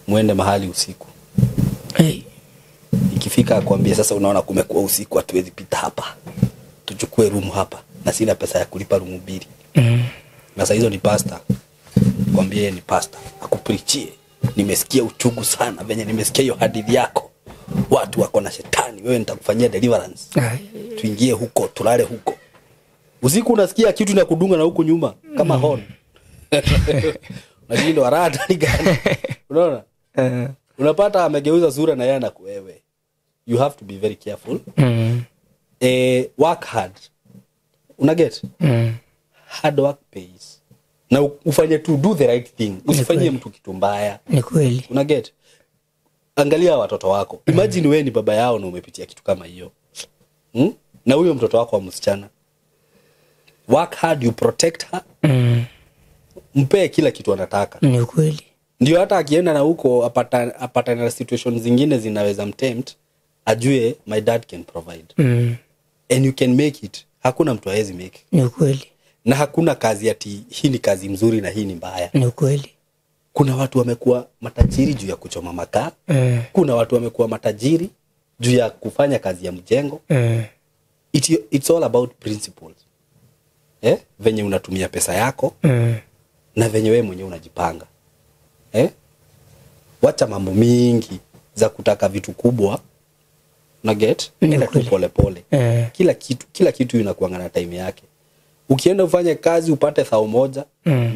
muende mahali usiku. Hey. Ikifika akwambie sasa unaona kumekuwa usiku hatuwezi pita hapa. Tuchukue room hapa na sina pesa ya kulipa room 2. Na saa hizo ni pastor. Kwambie ni pastor akupreachie. Nimesikia uchungu sana venye nimesikia hiyo hadithi yako. Watu wako na shetani, wewe nitakufanyia deliverance. Tuingie huko, tulale huko. Usiku unasikia kitu na kudunga na huku nyuma kama horn. Unashindwa raha ni gani? Unaona? Unapata amegeuza sura na yeye anakuwewe. You have to be very careful. Work hard. Una get? Hard work pays. Na ufanye to do the right thing. Usifanyie mtu kitu mbaya. Ni kweli. Una get? Angalia watoto wako. Imagine wewe ni baba yao na umepitia kitu kama hiyo. Na huyo mtoto wako wa msichana. Work hard, you protect her. Mpe kila kitu anataka. Ni kweli. Ndio hata akienda na huko apatane na situation zingine zinaweza mtempt, ajue my dad can provide. And you can make it. Hakuna mtu hawezi make. Ni ukweli. Na hakuna kazi ati hii ni kazi mzuri na hii ni mbaya. Ni ukweli. Kuna watu wamekuwa matajiri juu ya kuchoma makaa. Kuna watu wamekuwa matajiri juu ya kufanya kazi ya mjengo. It's all about principles. Venye unatumia pesa yako na venye wewe mwenyewe unajipanga. Wacha mambo mingi za kutaka vitu kubwa. Na get enda tu pole pole. Kila kitu inakuanga na time yake. Ukienda ufanye kazi upate 1,000.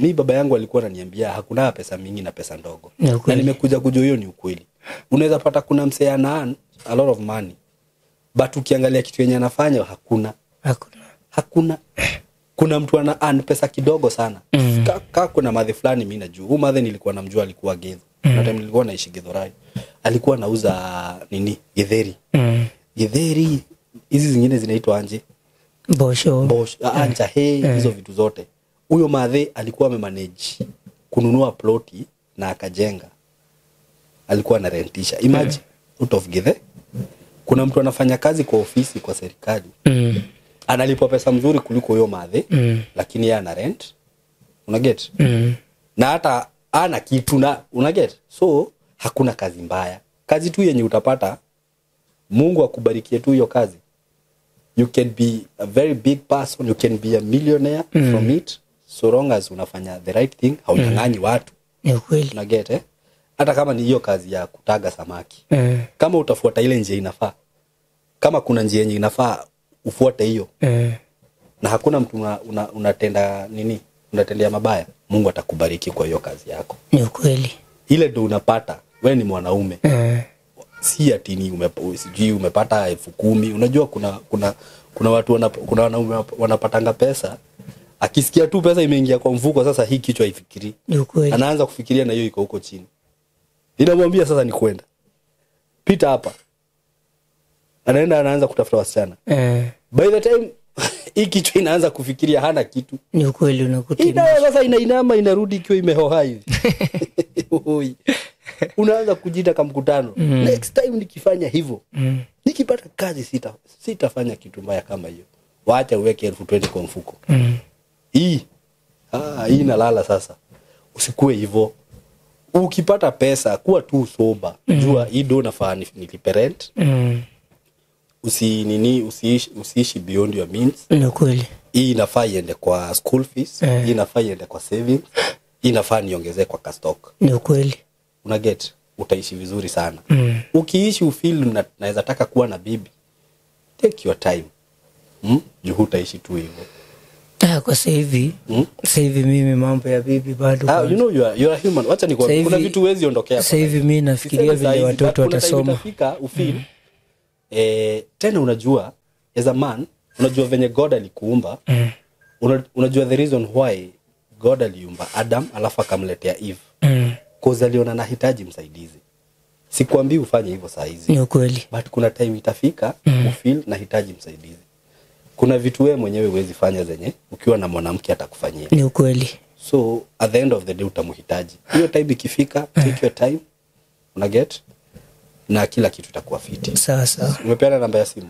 Mi baba yangu alikuwa ananiambia hakuna pesa mingi na pesa ndogo. Na nimekuja kujua hiyo ni ukweli. Unaweza pata kuna msee ana earn a lot of money, but ukiangalia kitu yenye anafanya hakuna. Hakuna. Kuna mtu ana earn pesa kidogo sana. Kuna madhe fulani mimi najua. Huyu madhe nilikuwa namjua alikuwa Gedho. Na time nilikuwa naishi Githurai. Alikuwa anauza nini? Githeri. Githeri hizi zingine zinaitwa anje? Bosho. Anja he, hizo vitu zote. Huyo madhe alikuwa amemanage kununua ploti na akajenga. Alikuwa anarentisha. Imagine out of Githe. Kuna mtu anafanya kazi kwa ofisi kwa serikali. Analipwa pesa mzuri kuliko huyo madhe, lakini yeye ana rent. Una get? Na hata ana kitu na una get? So hakuna kazi mbaya. Kazi tu yenye utapata, Mungu akubarikie tu hiyo kazi. You can be a very big person, you can be a millionaire from it, so long as unafanya the right thing, haunyang'anyi watu. Ni kweli. Una get, eh? Hata kama ni hiyo kazi ya kutaga samaki. Kama utafuata ile njia inafaa. Kama kuna njia yenye inafaa ufuate hiyo. Na hakuna mtu unatenda nini? Unatendea mabaya. Mungu atakubariki kwa hiyo kazi yako. Ni kweli. Ile ndio unapata. Wewe ni mwanaume. Si ati ni sijui umepata 10,000. Unajua kuna watu kuna wanaume wanapatanga pesa. Akisikia tu pesa imeingia kwa mfuko, sasa hii kichwa haifikiri. Ni kweli. Anaanza kufikiria na hiyo iko huko chini. Ninamwambia sasa ni kwenda. Pita hapa. Anaenda anaanza kutafuta wasichana. By the time hii kichwa inaanza kufikiria hana kitu. Ni kweli unakuta. Ina sasa inainama inarudi ikiwa imehoha hivi. Unaanza kujiita kama mkutano. Next time nikifanya hivyo, nikipata kazi sitafanya kitu mbaya kama hiyo. Waacha uweke 20,000 kwa mfuko. Hii inalala sasa. Usikue hivyo. Ukipata pesa kuwa tu sober. Jua hii do nafaa nilipe rent. Usiishi beyond your means. Ni kweli. Hii inafaa iende kwa school fees, hii inafaa iende kwa savings, hii inafaa niongezee kwa stock. Ni kweli. Una get, utaishi vizuri sana. Ukiishi ufeel naweza taka kuwa na bibi, take your time. Juu hutaishi tu hivyo. Kwa sasa hivi, sasa hivi mimi mambo ya bibi bado. You know you are human. Wacha nikwambie, kuna vitu huwezi ondokea. Sasa hivi mimi nafikiria vile watoto watasoma. Utafika ufeel tena unajua as a man, unajua venye God alikuumba. Unajua the reason why God aliumba Adam alafu akamletea Eve. Cause aliona anahitaji msaidizi. Sikwambii ufanye hivyo saa hizi. Ni kweli. But kuna time itafika ufeel nahitaji msaidizi. Kuna vitu wewe mwenyewe huwezi fanya zenye ukiwa na mwanamke atakufanyia. Ni ukweli. So at the end of the day utamhitaji. Hiyo time ikifika, take your time. Una get? Na kila kitu itakuwa fiti. Sawa sawa. Umepeana namba ya simu?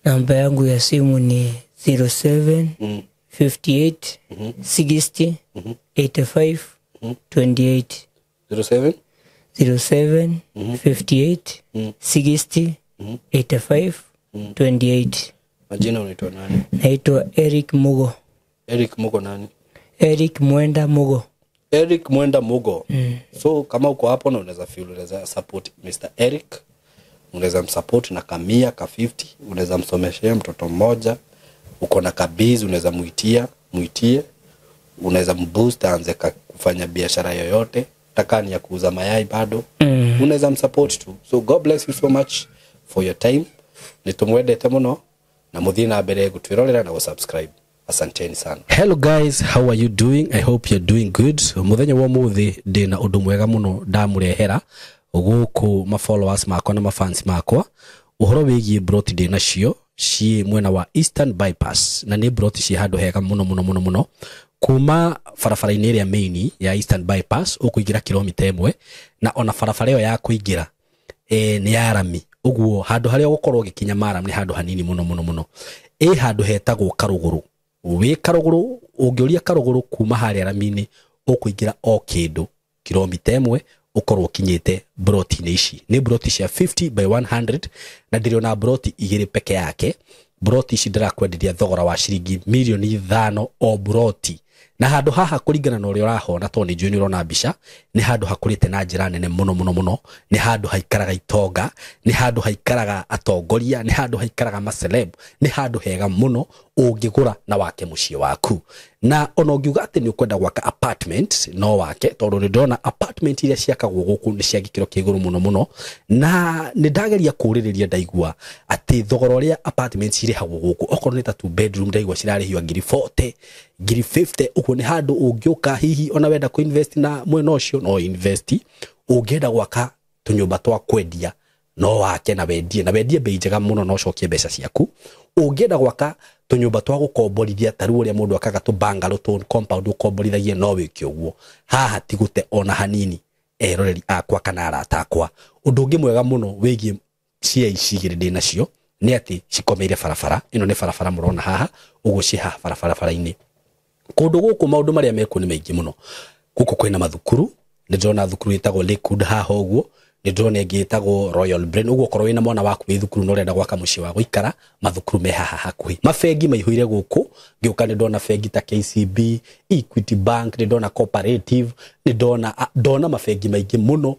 Namba yangu ya simu ni 07 58 60 85 28. 07 07 58 60 85 28. Majina unaitwa nani? Naitwa Eric Mugo. Eric Mugo nani? Eric Mwenda Mugo. Eric Mwenda Mugo. So kama uko hapo na unaweza feel unaweza support Mr. Eric, unaweza msupport na kamia ka 50, unaweza msomeshea mtoto mmoja, uko na kabiz unaweza muitie, unaweza mboost aanze kufanya biashara yoyote, takani ya kuuza mayai bado. Unaweza msupport tu. So God bless you so much for your time. Nitumwendete muno na muthie na mbere gutwirorera na gusubscribe. Asanteni sana. Hello guys, how are you doing? I hope you're doing good. Muthenya wa muthi ndina undu mwega muno ndamurehera guku ma followers makwa na ma fans makwa uhoro wigie broti ndina cio ci mwena wa Eastern Bypass na ni broti ci handu hega muno muno muno muno. Kuma barabara-inĩ ĩrĩa main ya Eastern Bypass ũkũingĩra kilomita 1, na ona barabara ĩyo ya kũingĩra nĩ ya rami. Ũguo handũ harĩa ũgũkorwo ũgĩkinya maram nĩ handũ hanini mũno mũno mũno. Ĩ handũ hetagwo Karũgũrũ. Wĩ Karũgũrũ, ũngĩũria Karũgũrũ kuma harĩa rami-inĩ ũkũingĩra o kĩndũ kilomita 1 ũkorwo ũkinyĩte broti-inĩ ici. Nĩ broti cia 50 by 100 na ndĩrĩ broti 2 peke yake. Broti ici ndĩrakwenderia thogora wa ciringi milioni 5 o broti. Na handũ haha kũringana na ũrĩa ũrahona, tondũ nĩ njũĩ nĩ ũrona mbica, nĩ handũ hakũrĩte na njĩra nene mũno mũno mũno. Nĩ handũ haikaraga itonga, nĩ handũ haikaraga atongoria, nĩ handũ haikaraga maceleb, nĩ handũ hega mũno ũngĩgũra na wake mũciĩ waku. Na ona ũngiuga atĩ nĩ ũkwenda gwaka apartment no wake, tondũ nĩ ndĩrona apartment iria ciakagwo gũkũ nĩ cia gĩkĩro kĩa igũrũ mũno mũno. Na nĩ ndageria kũũrĩrĩria ndaigua atĩ thogora ũrĩa apartment cirĩhagwo gũkũ, okorwo nĩ ta 2 bedroom ndaigua cirarĩhio ngiri 40, ngiri 50. Ũguo nĩ handũ ũngĩũka hihi ona wenda kũ invest na mwena ũcio no invest. Ũngĩenda gwaka tũnyũmba twa kwendia no wake na wendie, na wendie bei njega mũno na ũcokie mbeca ciaku. Ũngĩenda gwaka tũnyũmba twa gũkomborithia ta rĩu ũrĩa mũndũ akaga tũ bungalow tũ compound ũkomborithagie no wĩke ũguo. Haha ti gũte ona hanini eroreri akwa kana arata akwa. Ũndũ ũngĩ mwega mũno wĩgiĩ cia ici igĩrĩ ndĩ nacio nĩ atĩ cikomeire barabara. Ĩno nĩ barabara mũrona haha, ũguo ciĩ haha barabara-inĩ. Kũndũ gũkũ maũndũ marĩa mekuo nĩ maingĩ mũno. Gũkũ kwĩna mathukuru, nĩ ndĩrona thukuru ĩtagwo Lakewood haha ũguo, nĩ ndĩrona ĩngĩ ĩtagwo Royal Brain. Ũguo okorwo wĩna mwana waku wĩ thukuru na ũrenda gwaka mũciĩ wa gũikara, mathukuru me haha hakuhĩ. Mabengi maihũire gũkũ, ngĩũka nĩ ndona bengi ta KCB, Equity Bank, nĩ ndona Cooperative, nĩ ndona mabengi maingĩ mũno.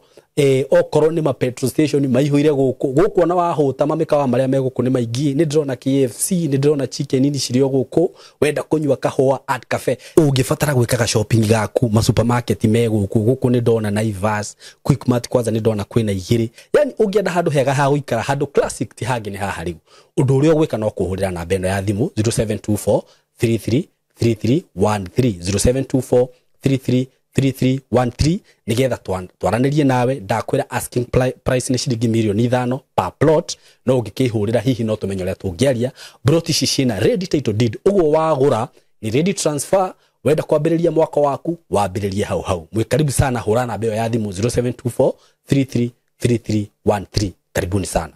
Okorwo nĩ ma petrol station maihũire gũkũ. Gũkũ ona wahũta mamĩkawa marĩa me gũkũ nĩ maingĩ. Nĩ ndĩrona KFC, nĩ ndĩrona chicken ini cirĩ o gũkũ. Wenda kũnyua kahũa Art Cafe, ũngĩbatara gwĩkaga shopping gaku, ma supermarket me gũkũ. Gũkũ nĩ ndona Naivas, Quickmart kwanza nĩ ndona kwĩna 2. Yani ũngĩenda handũ hega ha gũikara, handũ classic ti hangĩ nĩ haha rĩu. Ũndũ ũrĩa ũgwĩka no kũhũrĩra namba ĩno ya thimũ 0724 33 3313, 0724 33 3313, nigetha twaranĩrie nawe. Ndakwĩra asking price nĩ ciringi milioni 5 per plot, no ũngĩkĩhũrĩra hihi no tũmenye ũrĩa tũngĩaria. Broti ici ciĩna ready title deed, ũguo wagũra ni ready transfer. Wenda kwambĩrĩria mwaka waku wambĩrĩrie hau hau. Mwĩ karibu sana, hũra namba ĩyo ya thimũ 0724 33 3313. Karibuni sana.